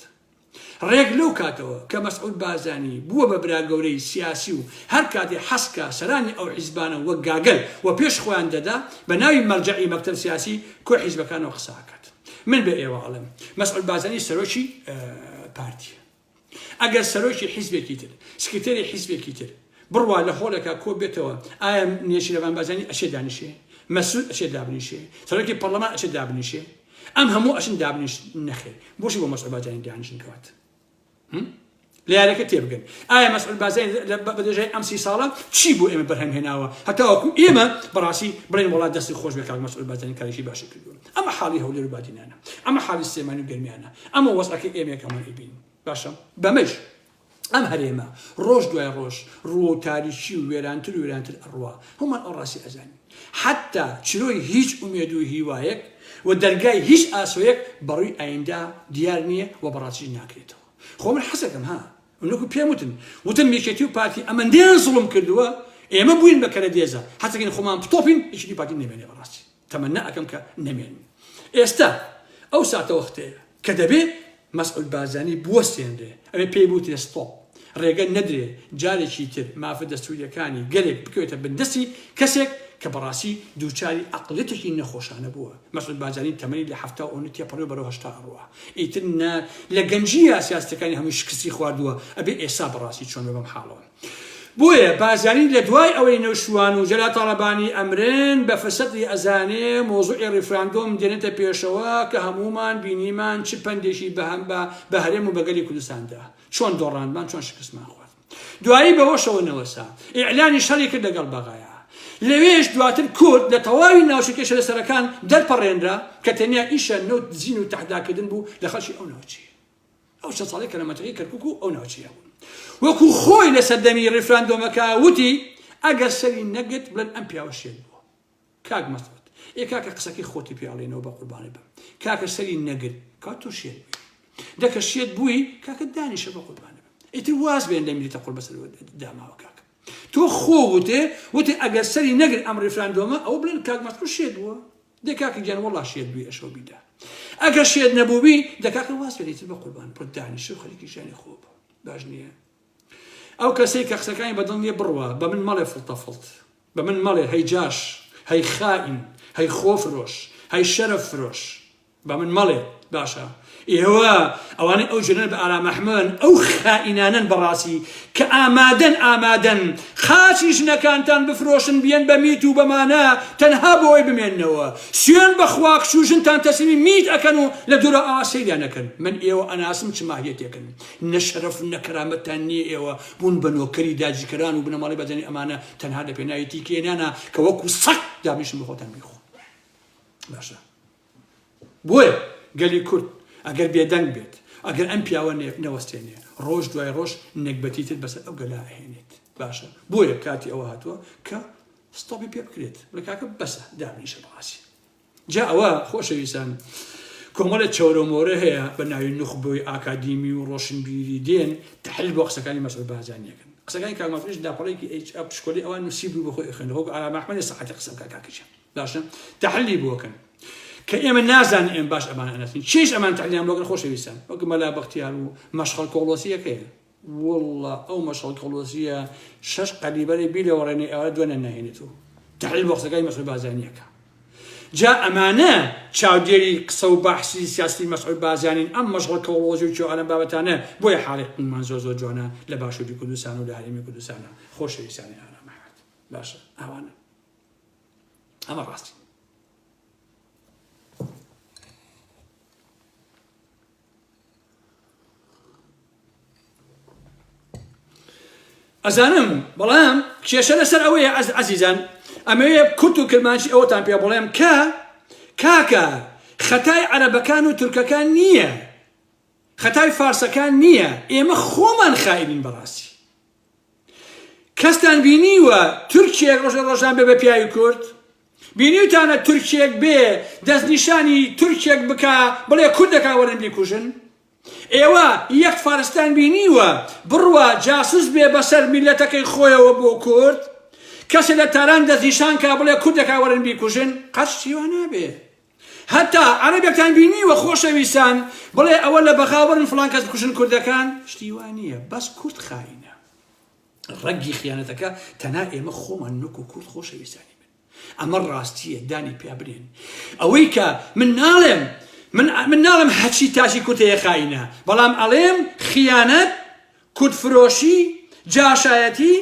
ڕێک لەو کاتەوە کە مەسعود بارزانی بووە بە براگەورەی سیاسی و هەر کاتێ حەسکا سەرانی ئەو حیزبانە وەک گاگەل وەپێش خۆیان دەدا بە ناوی مەرجەعی مەکتەب سیاسی کۆی حیزبەکانەوە قسە ئەکات. من بە ئێوە ئەڵێم مەسعود بارزانی سەرۆکی پارتیە. ئەگەر سەرۆکی حیزبێکی تر، سکرتێری حیزبێکی تر بڕوا لە هۆڵێکا کۆ بێتەوە، ئایا نێچیرەڤان بارزانی ئەچێ دانیشێ؟ مەسرور ئەچێ دابنیشێ؟ سەرۆکی پەڕلەمان ئەچێ دابنیشێ؟ ئەم هەموو ئەچن دابنیشن؟ نەخێر. بۆچی بۆ مەسعود بارزانی دانیشن کەوات؟ لە یاریەکە تێبگەن. ئایا مەسعود بارزانی بە درێژای ئەم سی ساڵە چی بۆ ئێمە بەرهەم هێناوە هەتاوەکو ئێمە بەڕاستی بڵێین وەڵا دەستی خۆش بێ کاک مەسعود بارزانی کارێکی باشی کردووە. ئەمە حاڵی هەولێر و بادینانە. ئەمە حاڵی سلێمانی و گەرمیانە. ئەمە وەزعەکەی ئێمەیە کە هەمووان ئەیبینین. باشە بەمەیش ئەم هەرێمە ڕۆژ دوای ڕۆژ ڕووەو تاریکی و وێرانتر و وێرانتر ئەڕوا. هەموومان ئەو ڕاستی ئەزانین. حەتتا چرۆی هیچ ئومێد و هیوایەک و دەرگای هیچ ئاسۆیەک بەڕووی ئایندە دیار نییە و بەڕاستیش ناکرێتەوە. خۆ من حەزەکەم ها من وەکو پێم وتن وتم یەکێتی و پارتی ئەمەندەیان زوڵم کردووە ئێمە بووین بە کەرەدێزە حەزەکەین خۆمان بتۆپین یەکێتی و پارتی نەمێنێ بەڕاستی. تەمەنا ئەکەم کە نەمێنن. ئێستا ئەو ساتەوەختەیە کە دەبێ مەسعود بارزانی بوەستێنرێ، ئەبێ پێی بوترێ stop، ڕێگە نەدرێ جارێکی تر مافە دەستورییەکانی گەلێک بکەوێتە بن دەستی کەسێک کە بەڕاستی دووچاری عەقڵیەتێکی نەخۆشانە بووە. مەسعود بارزانی تەمەنی لە 70 ئەوەندە تێپەڕیوە بەرەو 80 ئەڕوا. ئیتر نە لە گەنجییا سیاسەتەکانی هەمووی شکستی خواردووە، ئەبێ ئێستا بەڕاستی چۆن بێ بەم حاڵەوە. بۆیە بارزانی لە دوای ئەوەی نەوشیروان و جەلال تاڵەبانی ئەمرن بە فرسەتی ئەزانێ مۆزوعی ڕیفراندۆم دێنێتە پێشەوە کە هەموومان بینیمان چ پەندێکی بە بە هەرێم و بە گەلی کوردستان دا چۆن دۆڕاندمان چۆن شکستمان خوارد دوایی بەوەشەوە نەوەسا ئیعلانی شەڕی کرد لەگەڵ بەغایا لەوێش دواتر کورد لە تەواوی ناوچە کێشە لەسەرەکان دەرپەڕێنرا کە تەنیا ئیشە نەوت دزین و تەحداکردن بوو لە خەڵکی ئەو ناوچەیە. ئەو چەند ساڵەی کە لە مەنتیقەی کەرکوک و ئەو ناوچەیە بوون. وەکو خۆی لە سەردەمی ڕیفراندۆمەکە وتی ئەگەر سەری نەگرت بڵێن ئەم پیاوە شێت بووە. کاک مەسعود ئێ کاکە قسەکەی خۆتی پێ ئەڵێنەوە بە قوربانت بم. کاکە سەری نەگرت کاکە تۆ شێت بووی. دەکە شێت بووی کاکە دانیشە بە قوربانت بم. ئیتر واز بێن لە میللەتە قوڕبەسەر داماوە کاکە. تۆ خۆ وتێ وتی ئەگەر سەری نەگرت ئەم ڕیفراندۆمە ئەوە بڵێن کاک مەسعود شێت بووە. دە کاکە گیان وەڵا شێت بووی ئەشەو بیدا ئەگەر شێت نەبووبی دە کاکە واز بێنە ئیتر بەقوربان بڕۆ دانیشە و خەریکی ژیانی خۆ بە باش نییە ئەو کەسەی کە قسەکانی بەدڵ نییە بڕوا بە من مەڵێ فڵتە فڵت بە من مەڵێ هەی جاش هەی خائین هەی خۆفرۆش هەی شەرەف فرۆش بە من مەڵێ باشە ئێوە ئەوانەی ئەو جنن بە ئارام ئەحمەدن ئەو خائینانەن بەڕاستی کە ئامادەن ئامادەن خاچی ژنەکانتان بفرۆشن بیەن بە میت و بەمانە تەنها بۆ ئەوەی بمێننەوە سوێن بەخوا کچ و ژنتان تەسلیمی میت ئەکەن و لە دوورە ئاوا سەیریان ئەکەن من ئێوە ئەناسم چ ماهیەتێکن نە شەرەف نە کەرامەتتان نییە ئێوە بوون بە نۆکەری داگیرکەران و بنەماڵەی بەرزانی ئەمانە تەنها لە پێناوی تیکێنانە کە وەکو سەگ دابنیشن بۆ خۆتان بیخۆن باشە بۆیە گەلی کورد ئەگەر بێدەنگ بێت، ئەگەر ئەم پیاوە نەوەستێنێ، ڕۆژ دوای ڕۆژ نەگبەتی تر بەسەر ئەو گەلە ئەهێنێت. باشە بۆیە کاتی ئەوە هاتووە کە ستۆپی پێ بکرێت، بڵێ کاکە بەسە، دابنیشە بەڕاستی. جا ئەوە خۆشەویستان کۆمەڵێ چەورە مۆرە هەیە بە ناوی نوخبەی ئاکادیمی و ڕۆشنبیری دێن تحلیل بۆ قسەکانی مەسعود بارزانی ئەکەن. قسەکانی کاک مەسعودیش لاپەڕەیەکی ئەیچ ئەپ شکۆلی ئەوان نووسیبووی بۆ خۆی ئەخوێندەوە، وەکو ئارام ئەحمەدی سەعاتی قسە بکا کاکە گیان. باشە تەحلی بۆکەن کە ئێمە نازانین ئێمە باش ئەمان ئەناسین چیش ئەمان تەحلیان بۆکەن خۆشەویستان وەک مەلا بەختیار و مەشخەڵ کۆڵۆسیەکەیە والله ئەو مەشخەڵ کۆڵۆسیە شەش قەلیبەری بی لەوەڕێنێ ئێوارە دوێنێ ناهێنێتەوە تەحلیل بۆ قسەکانی مەسعود بارزانیەکە جا ئەمانە چاودێری قسە و بەحسی سیاسی مەسعود بارزانین ئەم مەشغڵ کۆڵۆزی و چۆ ئەلەم بابەتانە بۆیە حاڵی قومان زۆر زۆر جوانە لە باشووری کوردستان و لە هەرێمی کوردستانە خۆشەویستانی ئارام ئەحمەد باشە ئەوانە ئەمە ڕاستی ئەزانم بەڵام کێشە لەسەر ئەوەیە ئەز عزیزان ئەمەوێ کورت و کرمانجی ئەوەتان پێ بڵێم کە کاکە خەتای عەرەبەکان و تورکەکان نییە خەتای فارسەکان نییە ئێمە خۆمان خائینین بەڕاستی کەستان بینیوە تورکێک ڕۆژە ڕۆژان بێ بە پیاوی کورد؟ بینیوتانە تورکێک بێ دەستنیشانی تورکێک بکا بڵێ کوردەکان وەرن بیکوژن؟ ئێوە یەک فارستان بینیوە بڕوا جاسوس بێ بەسەر میلەتەکەی خۆیەوە بۆ کورد؟ کەسێ لە تاران دەستنیشان کا بڵێ کوردەکان وەرن بیکوژن؟ قەت شتی وا نابێ. هەتا عەرەبێکتان بینیوە خۆشەویستان بڵێ ئەوە لە بەغا وەرن فڵان کەس بکوژن کوردەکان؟ شتی وا نییە بەس کورد خاینە ڕەگی خیانەتەکە تەنها ئێمە خۆمان وەکو کورد خۆشەویستانی من ئەمە ڕاستیە دانی پیا بنێن ئەوەی کە من ناڵێم من من ناڵێم هەچی تاکی کورد هەیە خاینە بەڵام ئەڵێم خیانەت کوردفرۆشی جاشایەتی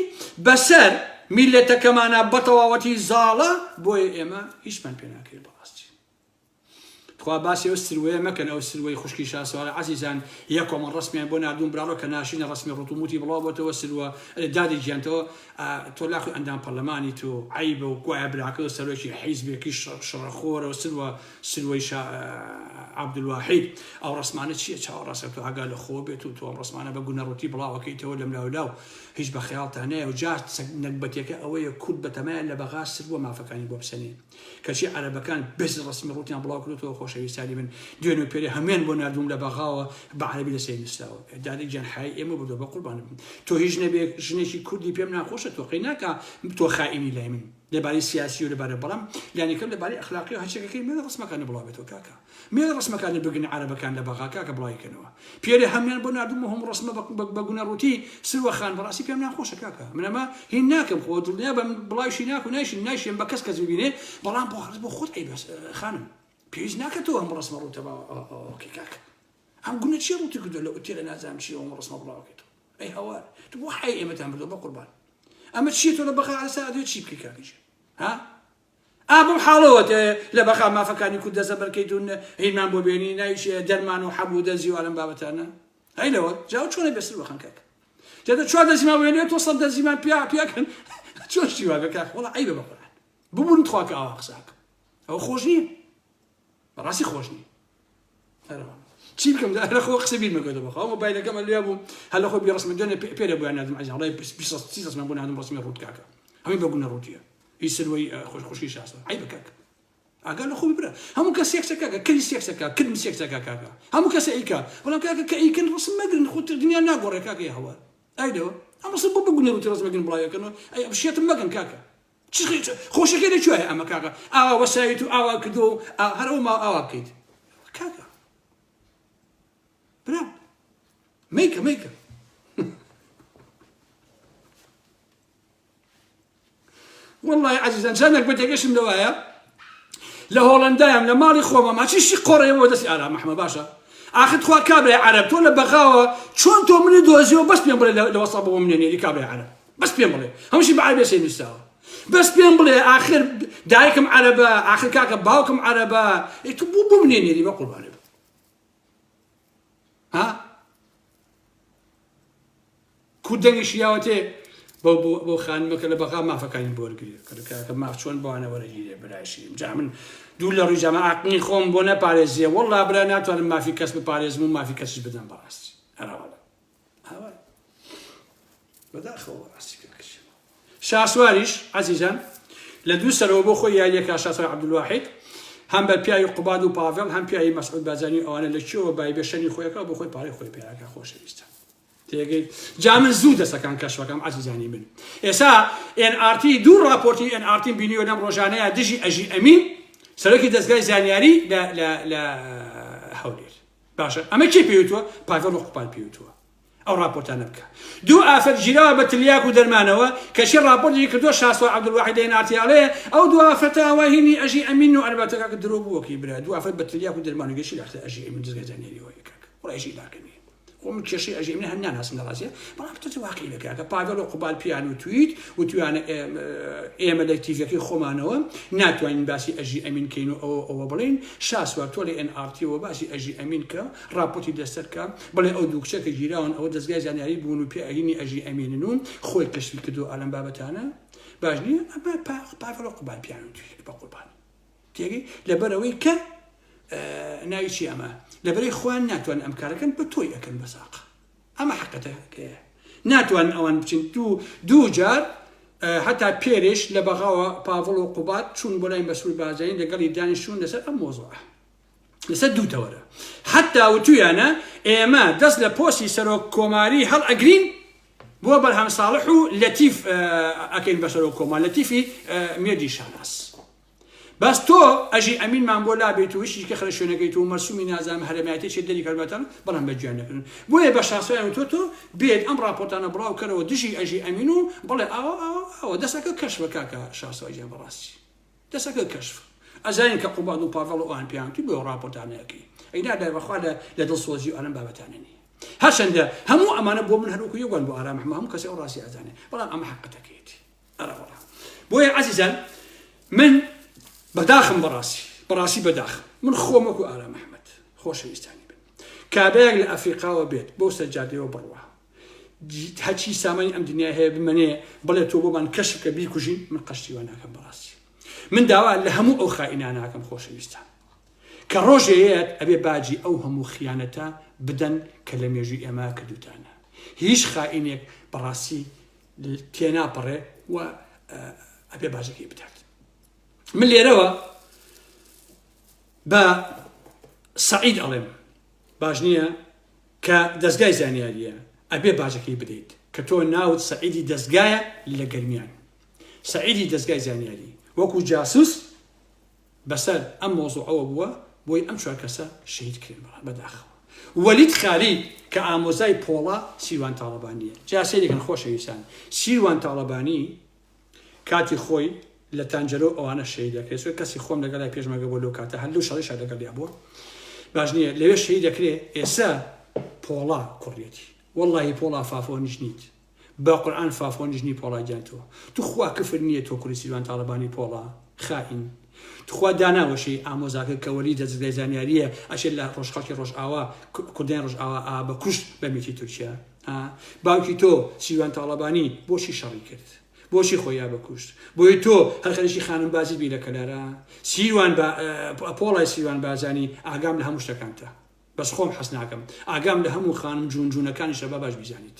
بەسەر میللەتەکەمانا بەتەواوەتی زاڵە بۆیە ئێمە هیچمان پێ ناکرێت بەڕاستی تخوا باسی ئەو سروەیە مەکەن ئەو سروەی خوشکی شاسوارە عەزیزان یەک کۆمەڵ ڕەسمیان بۆ ناردوون براڕۆ کە ناشینە ڕەسمی ڕوتوموتی بڵاو بۆتەوە سروە ئەرێ دادی گیان تۆ تۆ لاخوی ئەندام پەرلەمانی تۆ عەیبە و گوایە براکە و سەرۆکی حیزبێکی شڕەخۆرە و سروە سروەی شا عەبدولواحید ئەو ڕەسمانە چییە چاوە ڕاستە تۆ ئاگا لە خۆ بێت و تۆ ئەم ڕەسمانە بە گونەڕوتی بڵاوەکەیتەوە لەملاولاو هیچ بە خەیاڵتا نایە و جا نەگبەتیەکە ئەوەیە کورد بەتەمایە لە بەغا سروە مافەکانی بۆ بسەنێ کەچی عەرەبەکان بەس ڕەسمی ڕوتیان بڵاو کردوتەوە خۆشەویستانی من دوێنێ و پێرێ هەموویان بۆ ناردووم لە بەغاوە بە عەرەبی لەسەری نووسراوە دادە گیان حەیای ئێمە بردووە بە قوربانت بم تۆ هیچ نەبێ ژنێکی کوردی پێم ناخۆشە تۆ قەی ناکا تۆ خائینی لای من لەبارەی سیاسی و لەبارە بەڵام لانیکەم لەبارەی ئەخلاقی و هەرچێکەکەی مێڵە ڕسمەکانی بڵاو بێتەوە کاکە مێڵە ڕسمەکانی بگرن عەرەبەکان لە بەغا کاکە بڵاوی کەنەوە پێرێ هەموان بۆ ناردوم و هەموو ڕسمە بە گونە ڕووتی سروە خان بەڕاستی پێم ناخۆشە کاکە من ئەمە هین ناکەم خۆ دڵنیا بە من بڵاویشی ناکو نایشین نایشێم بە کەس کەس ببینێ بەڵام بۆ بۆ خۆت ئەی بەس خانم پێویست ناکە تۆ هەموو ڕسمە ڕووتە ئۆکەی کاکە ئەم گونە چی ڕووتی کردو لە ئوتێلە نازانم چی هەموو ڕسمە بڵاوەکەیتەوە ئەی هەوار تو بۆ حەی ئێمەتان بردووە بە قوربان. ئەمە چیە تۆ لە بەغا ئەسا ئەدوێ چی بکەی کاکە گیان ها ئا بەم حاڵەوە تێ لە بەغا مافەکانی کورد دەستەبەرکەیت و هینمان بۆ بێنی ناوی چیە دەرمان و حەب و دەرزی و ئەلەم بابەتانە هەی لەوە جا چۆنە بێسر بخەن کاکە جا تۆ چوار دەرزیمان وێنێ تۆ سەد دەرزیمان پیا پیاکەن چۆن شتی وابێ کاک وەڵا عەیبە بە قورئان ببورن تخوا کە ئاوا قسە ئەکەم ئەوە خۆش نییە بەڕاستی خۆش نییە چی بکەم لە خۆ قسە بیر مەکەوتە بەخوا مۆبایلەکەم لێ بوو هەر لە خۆ بی ڕسمە دوێنێ پێرە بۆیان ناردم عەزیز ئەڵێ سی ڕسمە بۆ ناردم ڕسمی ڕووت کاکە هەمووی بە گونە ڕووتیە هی سروەی خۆش خوشکی شاسە عەیبە کاکە ئاگا لە خۆی برا هەموو کەس سێکسە کاکە کلی سێکسە کاکە کرم سێکسە کاکە هەموو کەس ئەیکا بەڵام کاکە کە ئەیکەن ڕسم مەگرن خۆ دنیا ناگۆڕێ کاکە هەوار ئەیدەوە ئەم ڕسم بۆ بگونە ڕووتی ڕسم مەگرن بڵاویەکەنەوە ئەی شێتم مەگەن کاکە خۆشەکەی لە کوێیە ئەمە کاکە ئاوا وەسایت و ئاوا کردو و هەر ئەو ماوە ئاوا بکەیت کاکە برا مەیکە مەیکە والله عزیزان چەندێک بەتێگەشم لەوایە لە هۆڵندایم لە ماڵی خۆمە ماچیشی قۆڕەیە بۆ دەستی ئارام ئەحمە باشە ئاخر تخوا کابرای عەرەب تۆ لە بەغاوە چۆن تۆ منی دۆزیەوە بەس پێم بڵێ لە وەسا بۆ منێ نێری کابرای عەرەب بەس پێم بڵێ هەمووشی بە عەرەبی سێ نووسراوە بەس پێم بڵێ ئاخر دایکم عەرەبە ئاخر کاکە باوکم عەرەبە ئێ تۆ بۆ بۆ منێ نێری بە قوربانێ بم ها کو دەنگیشی یاوەتێ بۆ بۆ بۆ خانمەکە لە بەغا مافەکانی بۆ وەرگرێ کە ماف چۆن بۆوانە وەرەگیرێ برایشی جا من دوور لە ڕووی جامە عەقڵی خۆم بۆ نەپارێزیە وەڵا برا ناتوانم مافی کەس بپارێزم و مافی کەسیش بدەم بەڕاستی ئەرا وەڵا ئاوا بەداخەوە بەڕاستی کاکە شاسواریش عەزیزان لە دوو سەرەوە بۆ خۆی یاریەکە شاسوار عەبدولواحید هەم بە پیاوی قوباد و پاڤێڵ هەم پیاوی مەسعود بارزانی و ئەوانە لە کوێوە بای بێ شەنی خۆیەکە بۆ خۆی پارەی خۆی پیاکە خۆشەویستە تێگەی جا من زوو دەسەکان کەشفەکەم عەزیزانی من ئێسا ئێن ئارتی دوو ڕاپۆرتی ئێن ئارتیم بینیوە لەم ڕۆژانەیە دژی ئەژی ئەمین سەرۆکی دەستگای زانیاری لە لە لە هەولێر باشە ئەمە کێ پێوتووە پاڤێڵ و قوپان پێوتووە ئەو ڕاپۆرتانە بکە دوو ئافرەت گیراوە بە تلیاک و دەرمانەوە کەچی ڕاپۆرتێکی کردووە شاسوار عەبدولواحید لە NRT ئەڵێ ئەو دوو ئافرەتە ئەوە هینی ئەژی ئەمین و ئەربەتە کاکە درۆ بووەکەی برا دوو ئافرەت بە تلیاک و دەرمان و گەشی لە ئەژی ئەمین دەزگای زانیاریەوە کاکە وەڵا ئیشی لاکە نییە خۆ من کێشەی ئەژی ئەمین هەر ناناسم لە ڕاستیە بەڵام تۆ واقعی بە کاکە پاڤێڵ و قوبال پیان و تویت وتویانە ئێمە لە تیڤەکەی خۆمانەوە ناتوانین باسی ئەژی ئەمین کەین و ئەوە ئەوە بڵێین شاسوار تۆ لە ئێن ئاڕ تیەوە باسی ئەژی ئەمین کە ڕاپۆرتی لەسەر کە بڵێ ئەو دوو کچە کە گیراون ئەوە دەزگای زانیاری بوون و پێ ئەهینی ئەژی ئەمینن و خۆی کەشفی کردو ئالەم بابەتانە باش نییە ئەمە پاڤڵ و قوباد پیان و تویت بە قوربان تێگەی لەبەرەوەی کە ناوی چی ئەمە لەبەرەی خۆیان ناتوان ئەم کارەکەن بە تۆی ئەکەن بەساق ئەمە حەقەتەکەیە ناتوان ئەوان بچن دوو دوو جار هەتا پێرێش لە بەغاوە پاڤڵ و قوباد چوون بۆ لای مەسرور بارزانی لەگەڵی دانیشتوون لەسەر ئەم مۆزوعە لەسەر دوو تەوەرە حتا وتویانە ئێمە دەست لە پۆستی سەرۆک کۆماری هەڵ ئەگرین بۆ بەرهەم ساڵح و لەتیف ئەکەین بە سەرۆک کۆمار لەتیفی مێردی شاناز بەس تۆ ئەژی ئەمینمان بۆ لابیت و هیچی کە خرە شوێنەکەی تۆ مەرسومی نازانم هەرێمایەتی چێ دەری کەربەتان بەڵام بە گیان نەکردن بۆیە بە شاسوایان تۆ تۆ بێت ئەم ڕاپۆرتانە بڵاو کەرەوە دژی ئەژی ئەمین و بڵێ ئاوا ئاوا ئاوا دەسەکە کەشفە کاکە شاسوای گیان بەڕاستی دەسەکە کەشف ئەزانین کە قوباد و پاڤڵ و ئەوان پێیان وتی بۆ ڕاپۆرتانە ئەکەی ئەی نا دای بەخوا لە لە دڵسۆزی و ئەم بابەتانە نییە هەرچەندە هەموو ئەمانە بۆ من هەروەکو یەک بۆ ئارام ئەحمە هەموو کەسێ ئەو ڕاستی ئەزانێ بەڵام ئەمە حەقەتەکەیەتی ئەرە وەڵا بۆیە عەزیزان من بەداخم بەڕاستی بەڕاستی بەداخم من خۆم وەکو ئارام ئەحمەد خۆشەویستانی بن کابرایەک لە ئەفریقاوە بێت بۆ سەرجادەوە بڕوا هەرچی سامانی ئەم دنیا هەیە بمەنێ بڵێ تۆ بۆمان کەشف کە بیکوژین من قەشتی وا ناکەم بەڕاستی من داوا لە هەموو ئەو خائینانە ناکەم خۆشەویستان کە ڕۆژێ یەت ئەبێ باجی ئەو هەموو خیانەتە بدەن کە لە مێژووی ئێمە کردوتانە هیچ خائینێک بەڕاستی تێناپەڕێ و ئەبێ باجەکەی بدات من لێرەوە بە سعید ئەڵێم باش نییە کە دەستگای زانیاریە ئەبێ باجەکەی بدەیت کە تۆ ناوت سعیدی دەستگایە لە گەرمیان سعیدی دەستگای زانیاری وەکو جاسوس بەسەر ئەم مەوزوعەوە بووە بۆی ئەم چوار کەسە شەهید کرێن بەڵام بەداخەوە وەلید خالید کە ئامۆزای پۆڵا سیروان تاڵەبانیە جا سەیرێکن خۆشەویستان سیروان تاڵەبانی کاتی خۆی لە تانجەرۆ ئەوانە شەهید دەکرێت چونکە کەسی خۆم لەگەڵای پێشمەرگە بۆ لەو کاتە هەر لەو شەڕیشا لەگەڵیا بووە باش نییە لەوێ شەهید دەکرێ ئێسا پۆڵا کوڕیەتی وەڵڵاهی پۆڵا فافۆنیش نیت. بە قورئان فافۆنیش نی پۆڵا گیان تۆ توخوا کفر نیە تۆ کوری سیروان تاڵەبانی پۆڵا خائین توخوا داناوەشێی ئامۆزاکە کە وەلی دەزگای زانیاریە ئەچێ لە ڕۆژ خەڵکی ڕۆژئاوا کوردانی ڕۆژئاوا ئا بە کوشت بە میتی تورکیا ها باوکی تۆ سیروان تاڵەبانی بۆچی شەڕی کرد بۆچی خۆی یا بەکوشت بۆیە تۆ هەر خەریکی خانم بازی بی لە کەلارا سیروان با پۆڵای سیروان بازانی ئاگام لە هەموو شتەکانتە بەس خۆم حەز ناکەم ئاگام لە هەموو خانم جوون جوونەکانیشە با باش بیزانیت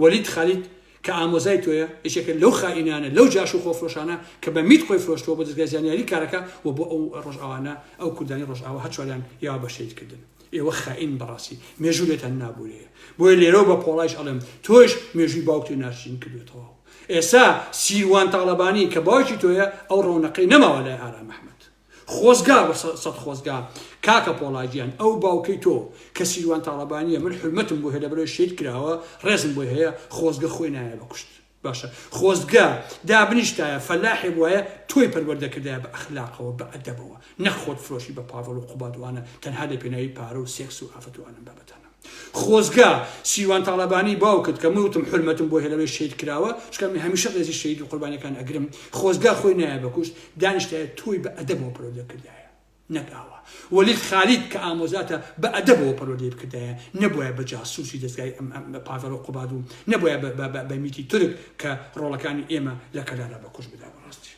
وەلید خالید کە ئامۆزای تۆیە یەکێکە لەو خائینانە لەو جاش و خۆفرۆشانە کە بە میت خۆی فرۆشتووە بۆ دەزگای زانیاری کارەکە و بۆ ئەو ڕۆژئاوانە ئەو کوردانی ڕۆژئاوا هەر چواریان یاوە بە شەهید کردن ئێوە خائین بەڕاستی مێژوو لێتان نابورێ بۆیە لێرەوە بە پۆڵایش ئەڵێم تۆش مێژووی باوکتی ناشرین کردوێتەوە ئێستا سیروان تاڵەبانی کە باوکی تۆیە ئەو ڕەونەقەی نەماوە لای ئارام ئەحمەد خۆزگا بە سەد خۆزگا کاکە پۆڵا گیان ئەو باوکەی تۆ کە سیروان تاڵەبانیە من حورمەتم بۆ هەیە لەبەرئەوەی شەهید کراوە ڕێزم بۆی هەیە خۆزگە خۆی نایە بە کوشت باشە خۆزگە دابنیشتایە فەلاحێ بوایە تۆی پەروەردە کردایە بە ئەخلاقەوە بە ئەدەبەوە نەک خۆت فرۆشی بە پاڤڵ و قوباد وانە تەنها لە پێناوی پارە و سێکس و ئافرەت و ئەم بابەتانە خۆزگە سیروان تاڵەبانی باوکت کە من وتم حورمەتم بۆ هەیە لەوەی شەهید کراوە چونکە من هەمیشە ڕێزی شەهید و قوربانیەکان ئەگرم خۆزگا خۆی نایە بەکوشت دانیشتایە تۆی بە ئەدەبەوە پەروەردە کردایە نەک ئاوا وەلید خالید کە ئامۆزاتە بە ئەدەبەوە پەروەردەی بکردایە نەبوایە بە جاسوسی دەزگای ئەم ئەم پاڤێڵ و قوباد و نەبوایە بە بە بە میتی تورک کە ڕۆڵەکانی ئێمە لە کەلارا بەکوشت بدا بەڕاستی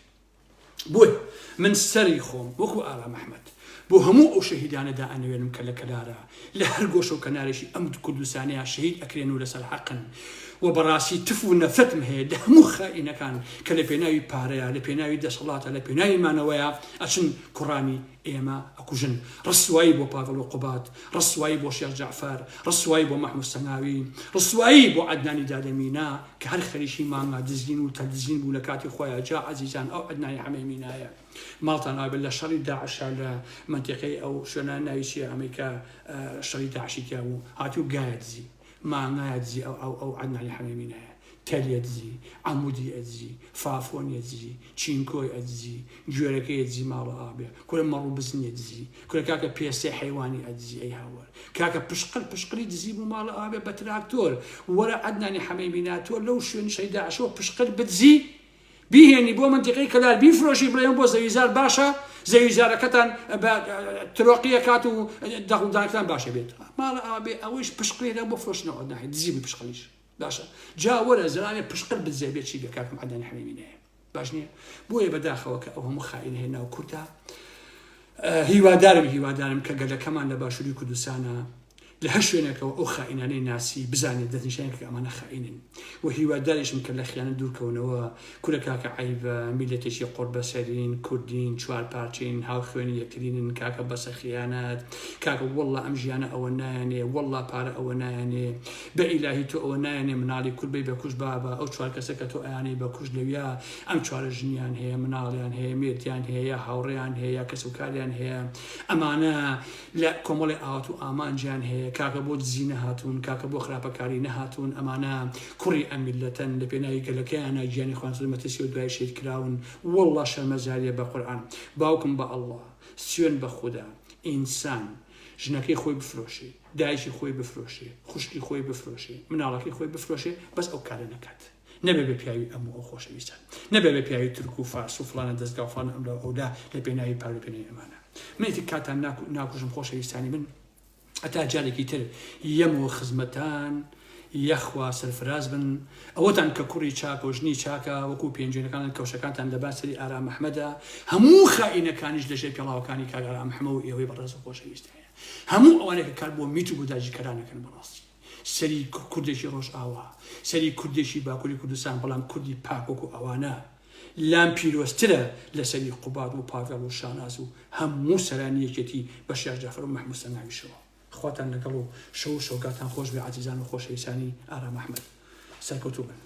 بۆیە من سەری خۆم وەکو ئارام ئەحمەد بۆ هەموو ئەو شەهیدانە دائەنەوێنم کە لە کەلارا لە هەر گۆشە و کەنارێکی ئەم کوردستانەیا شەهید ئەکرێن و لەسەر حەقن و بەڕاستی تف و نەفرەتم هەیە لە هەموو خائینەکان کە لە پێناوی پارەیا لە پێناوی دەسەڵاتە لە پێناوی مانەوەیا ئەچن کوڕانی ئێمە ئەکوژن ڕسوایی بۆ پاڤڵ و قوباد ڕسوایی بۆ شێخ جەعفەر ڕسوایی بۆ مەحمود سەنگاوی ڕسوایی بۆ عەدنانی دادە مینا کە هەر خەریکی مانگا دزین و تەل دزین بوو لە کاتی خۆیا جا عەزیزان ئەو عەدنانی حەمەی مینایە ماڵتان ئاوا بێت لە شەڕی داعشا لە مەنتیقەی ئەو شوێنە ناوی چیە ئەمەی کە شەڕی داعشی تیا بوو هاتوو گایە دزی مانگایە دزی ئەو ئەو ئەو عەدنانی حەمەی مینایە تەلیە دزی عەمودی ئەدزی فافۆنیە دزی چینکۆی ئەدزی گوێرەکەی ئەدزی ماڵە ئابێ کورە مەڕ و بزنیە دزی کورە کاکە پێستەی حەیوانی ئەدزی ئەی هاوار کاکە پشقل پشقلی دزی بوو ماڵە ئابێ بە تراکتۆر وەرە عەدنانی حەمەی مینا تۆ لەو شوێنی شەی داعشەوە پشقل بدزی بیهێنی بۆ مەنتیقەی کەلار بیفرۆشی بڵێن بۆ زەویزار باشە زەویزارەکەتان بە ترۆقیە کات و دەغڵودانەکەتان باشە بێت ماڵە ئابێ ئەوەیش پشقلێدا بۆ فرۆشتنەوە عەدنانی دزی بوو پشقلیش باشە جا وەرە زەلامێ پشقل بدزێ بێ چی بێ کاکم عەدنانی حەمەی مینایە باش نییە بۆیە بەداخەوە کە ئەو هەموو خائین هەیە ناو کوردە هیوادارم هیوادارم کە گەلەکەمان لە باشووری کوردستانە لە هەر شوێنێکەوە ئەو خائینانەی ناسی بزانێت دەستنیشان کە ئەمانە خائینن و هیواداریشم کە لە خیانەت دوورکەونەوە کورە کاکە عەیبە میلەتێکی قوڕبەسەرین کوردین چوار پارچەین هاوخوێنی یەکترینن کاکە بەسە خیانەت کاکە واللە ئەم ژیانە ئەوە نایەنێ واللە پارە ئەوە نایەنێ بە ئیلاهی تۆ ئەوە نایەنێ مناڵی کورد بەی بە کوشت بابە ئەو چوار کەسە کە تۆ ئەیانەی بە کوشت لەویا ئەم چوارە ژنیان هەیە مناڵیان هەیە مێردیان هەیە یا هاوڕێیان هەیە یا کەس و کاریان هەیە ئەمانە لە کۆمەڵی ئاوات و ئامانجیان هەیە کاکە بۆ دزی نەهاتوون کاکە بۆ خراپەکاری نەهاتوون ئەمانە کوڕی ئەم میللەتەن لە پێناوی گەلەکەیانە گیانی خۆیان خستە مەترسی و دوای شەهید کراون واللە شەرمەزاریە بە قورعان باوکم بە اللە سوێن بە خودا ئینسان ژنەکەی خۆی بفرۆشێ دایکی خۆی بفرۆشێ خوشکی خۆی بفرۆشێ مناڵەکەی خۆی بفرۆشێ بەس ئەو کارە نەکات نەبێ بە پیاوی ئەم و ئەو خۆشەویستان نەبێ بە پیاوی تورک و فارس و فڵانە دەزگا و فڵانە ئەم لە ئەولا لە پێناوی پارە لە پێناوی ئەمانە من ئیتر کاتان ناکوژم خۆشەویستانی من هەتا جارێکی تر یەمەوە خزمەتان یەخوا سەرفراز بن ئەوەتان کە کوڕی چاکە و ژنی چاکە وەکو پێنجوێنەکان کەوشەکانتان لەبان سەری ئارام ئەحمەدە هەموو خائینەکانیش لەژێر پێڵاوەکانی کاک ئارام ئەحمە و ئێوەی بەڕێز و خۆشەویستایە هەموو ئەوانەی کە کار بۆ میت و بۆ داگیرکەران ئەکەن بەڕاستی سەری کوردێکی ڕۆژئاوا سەری کوردێکی باکوری کوردستان بەڵام کوردی پاک وەکو ئەوانە لام پیرۆزترە لە سەری قوباد و پاڤێڵ و شاناز و هەموو سەرانی یەکێتی بە شێخ جەعفەر و مەحمود سەنگاویشەوە. خواتان لەگەڵ و شەو و شەوگاتان خۆش بێ عەزیزان و خۆشەویستانی ئارام ئەحمەد. سەرکەوتوو بن.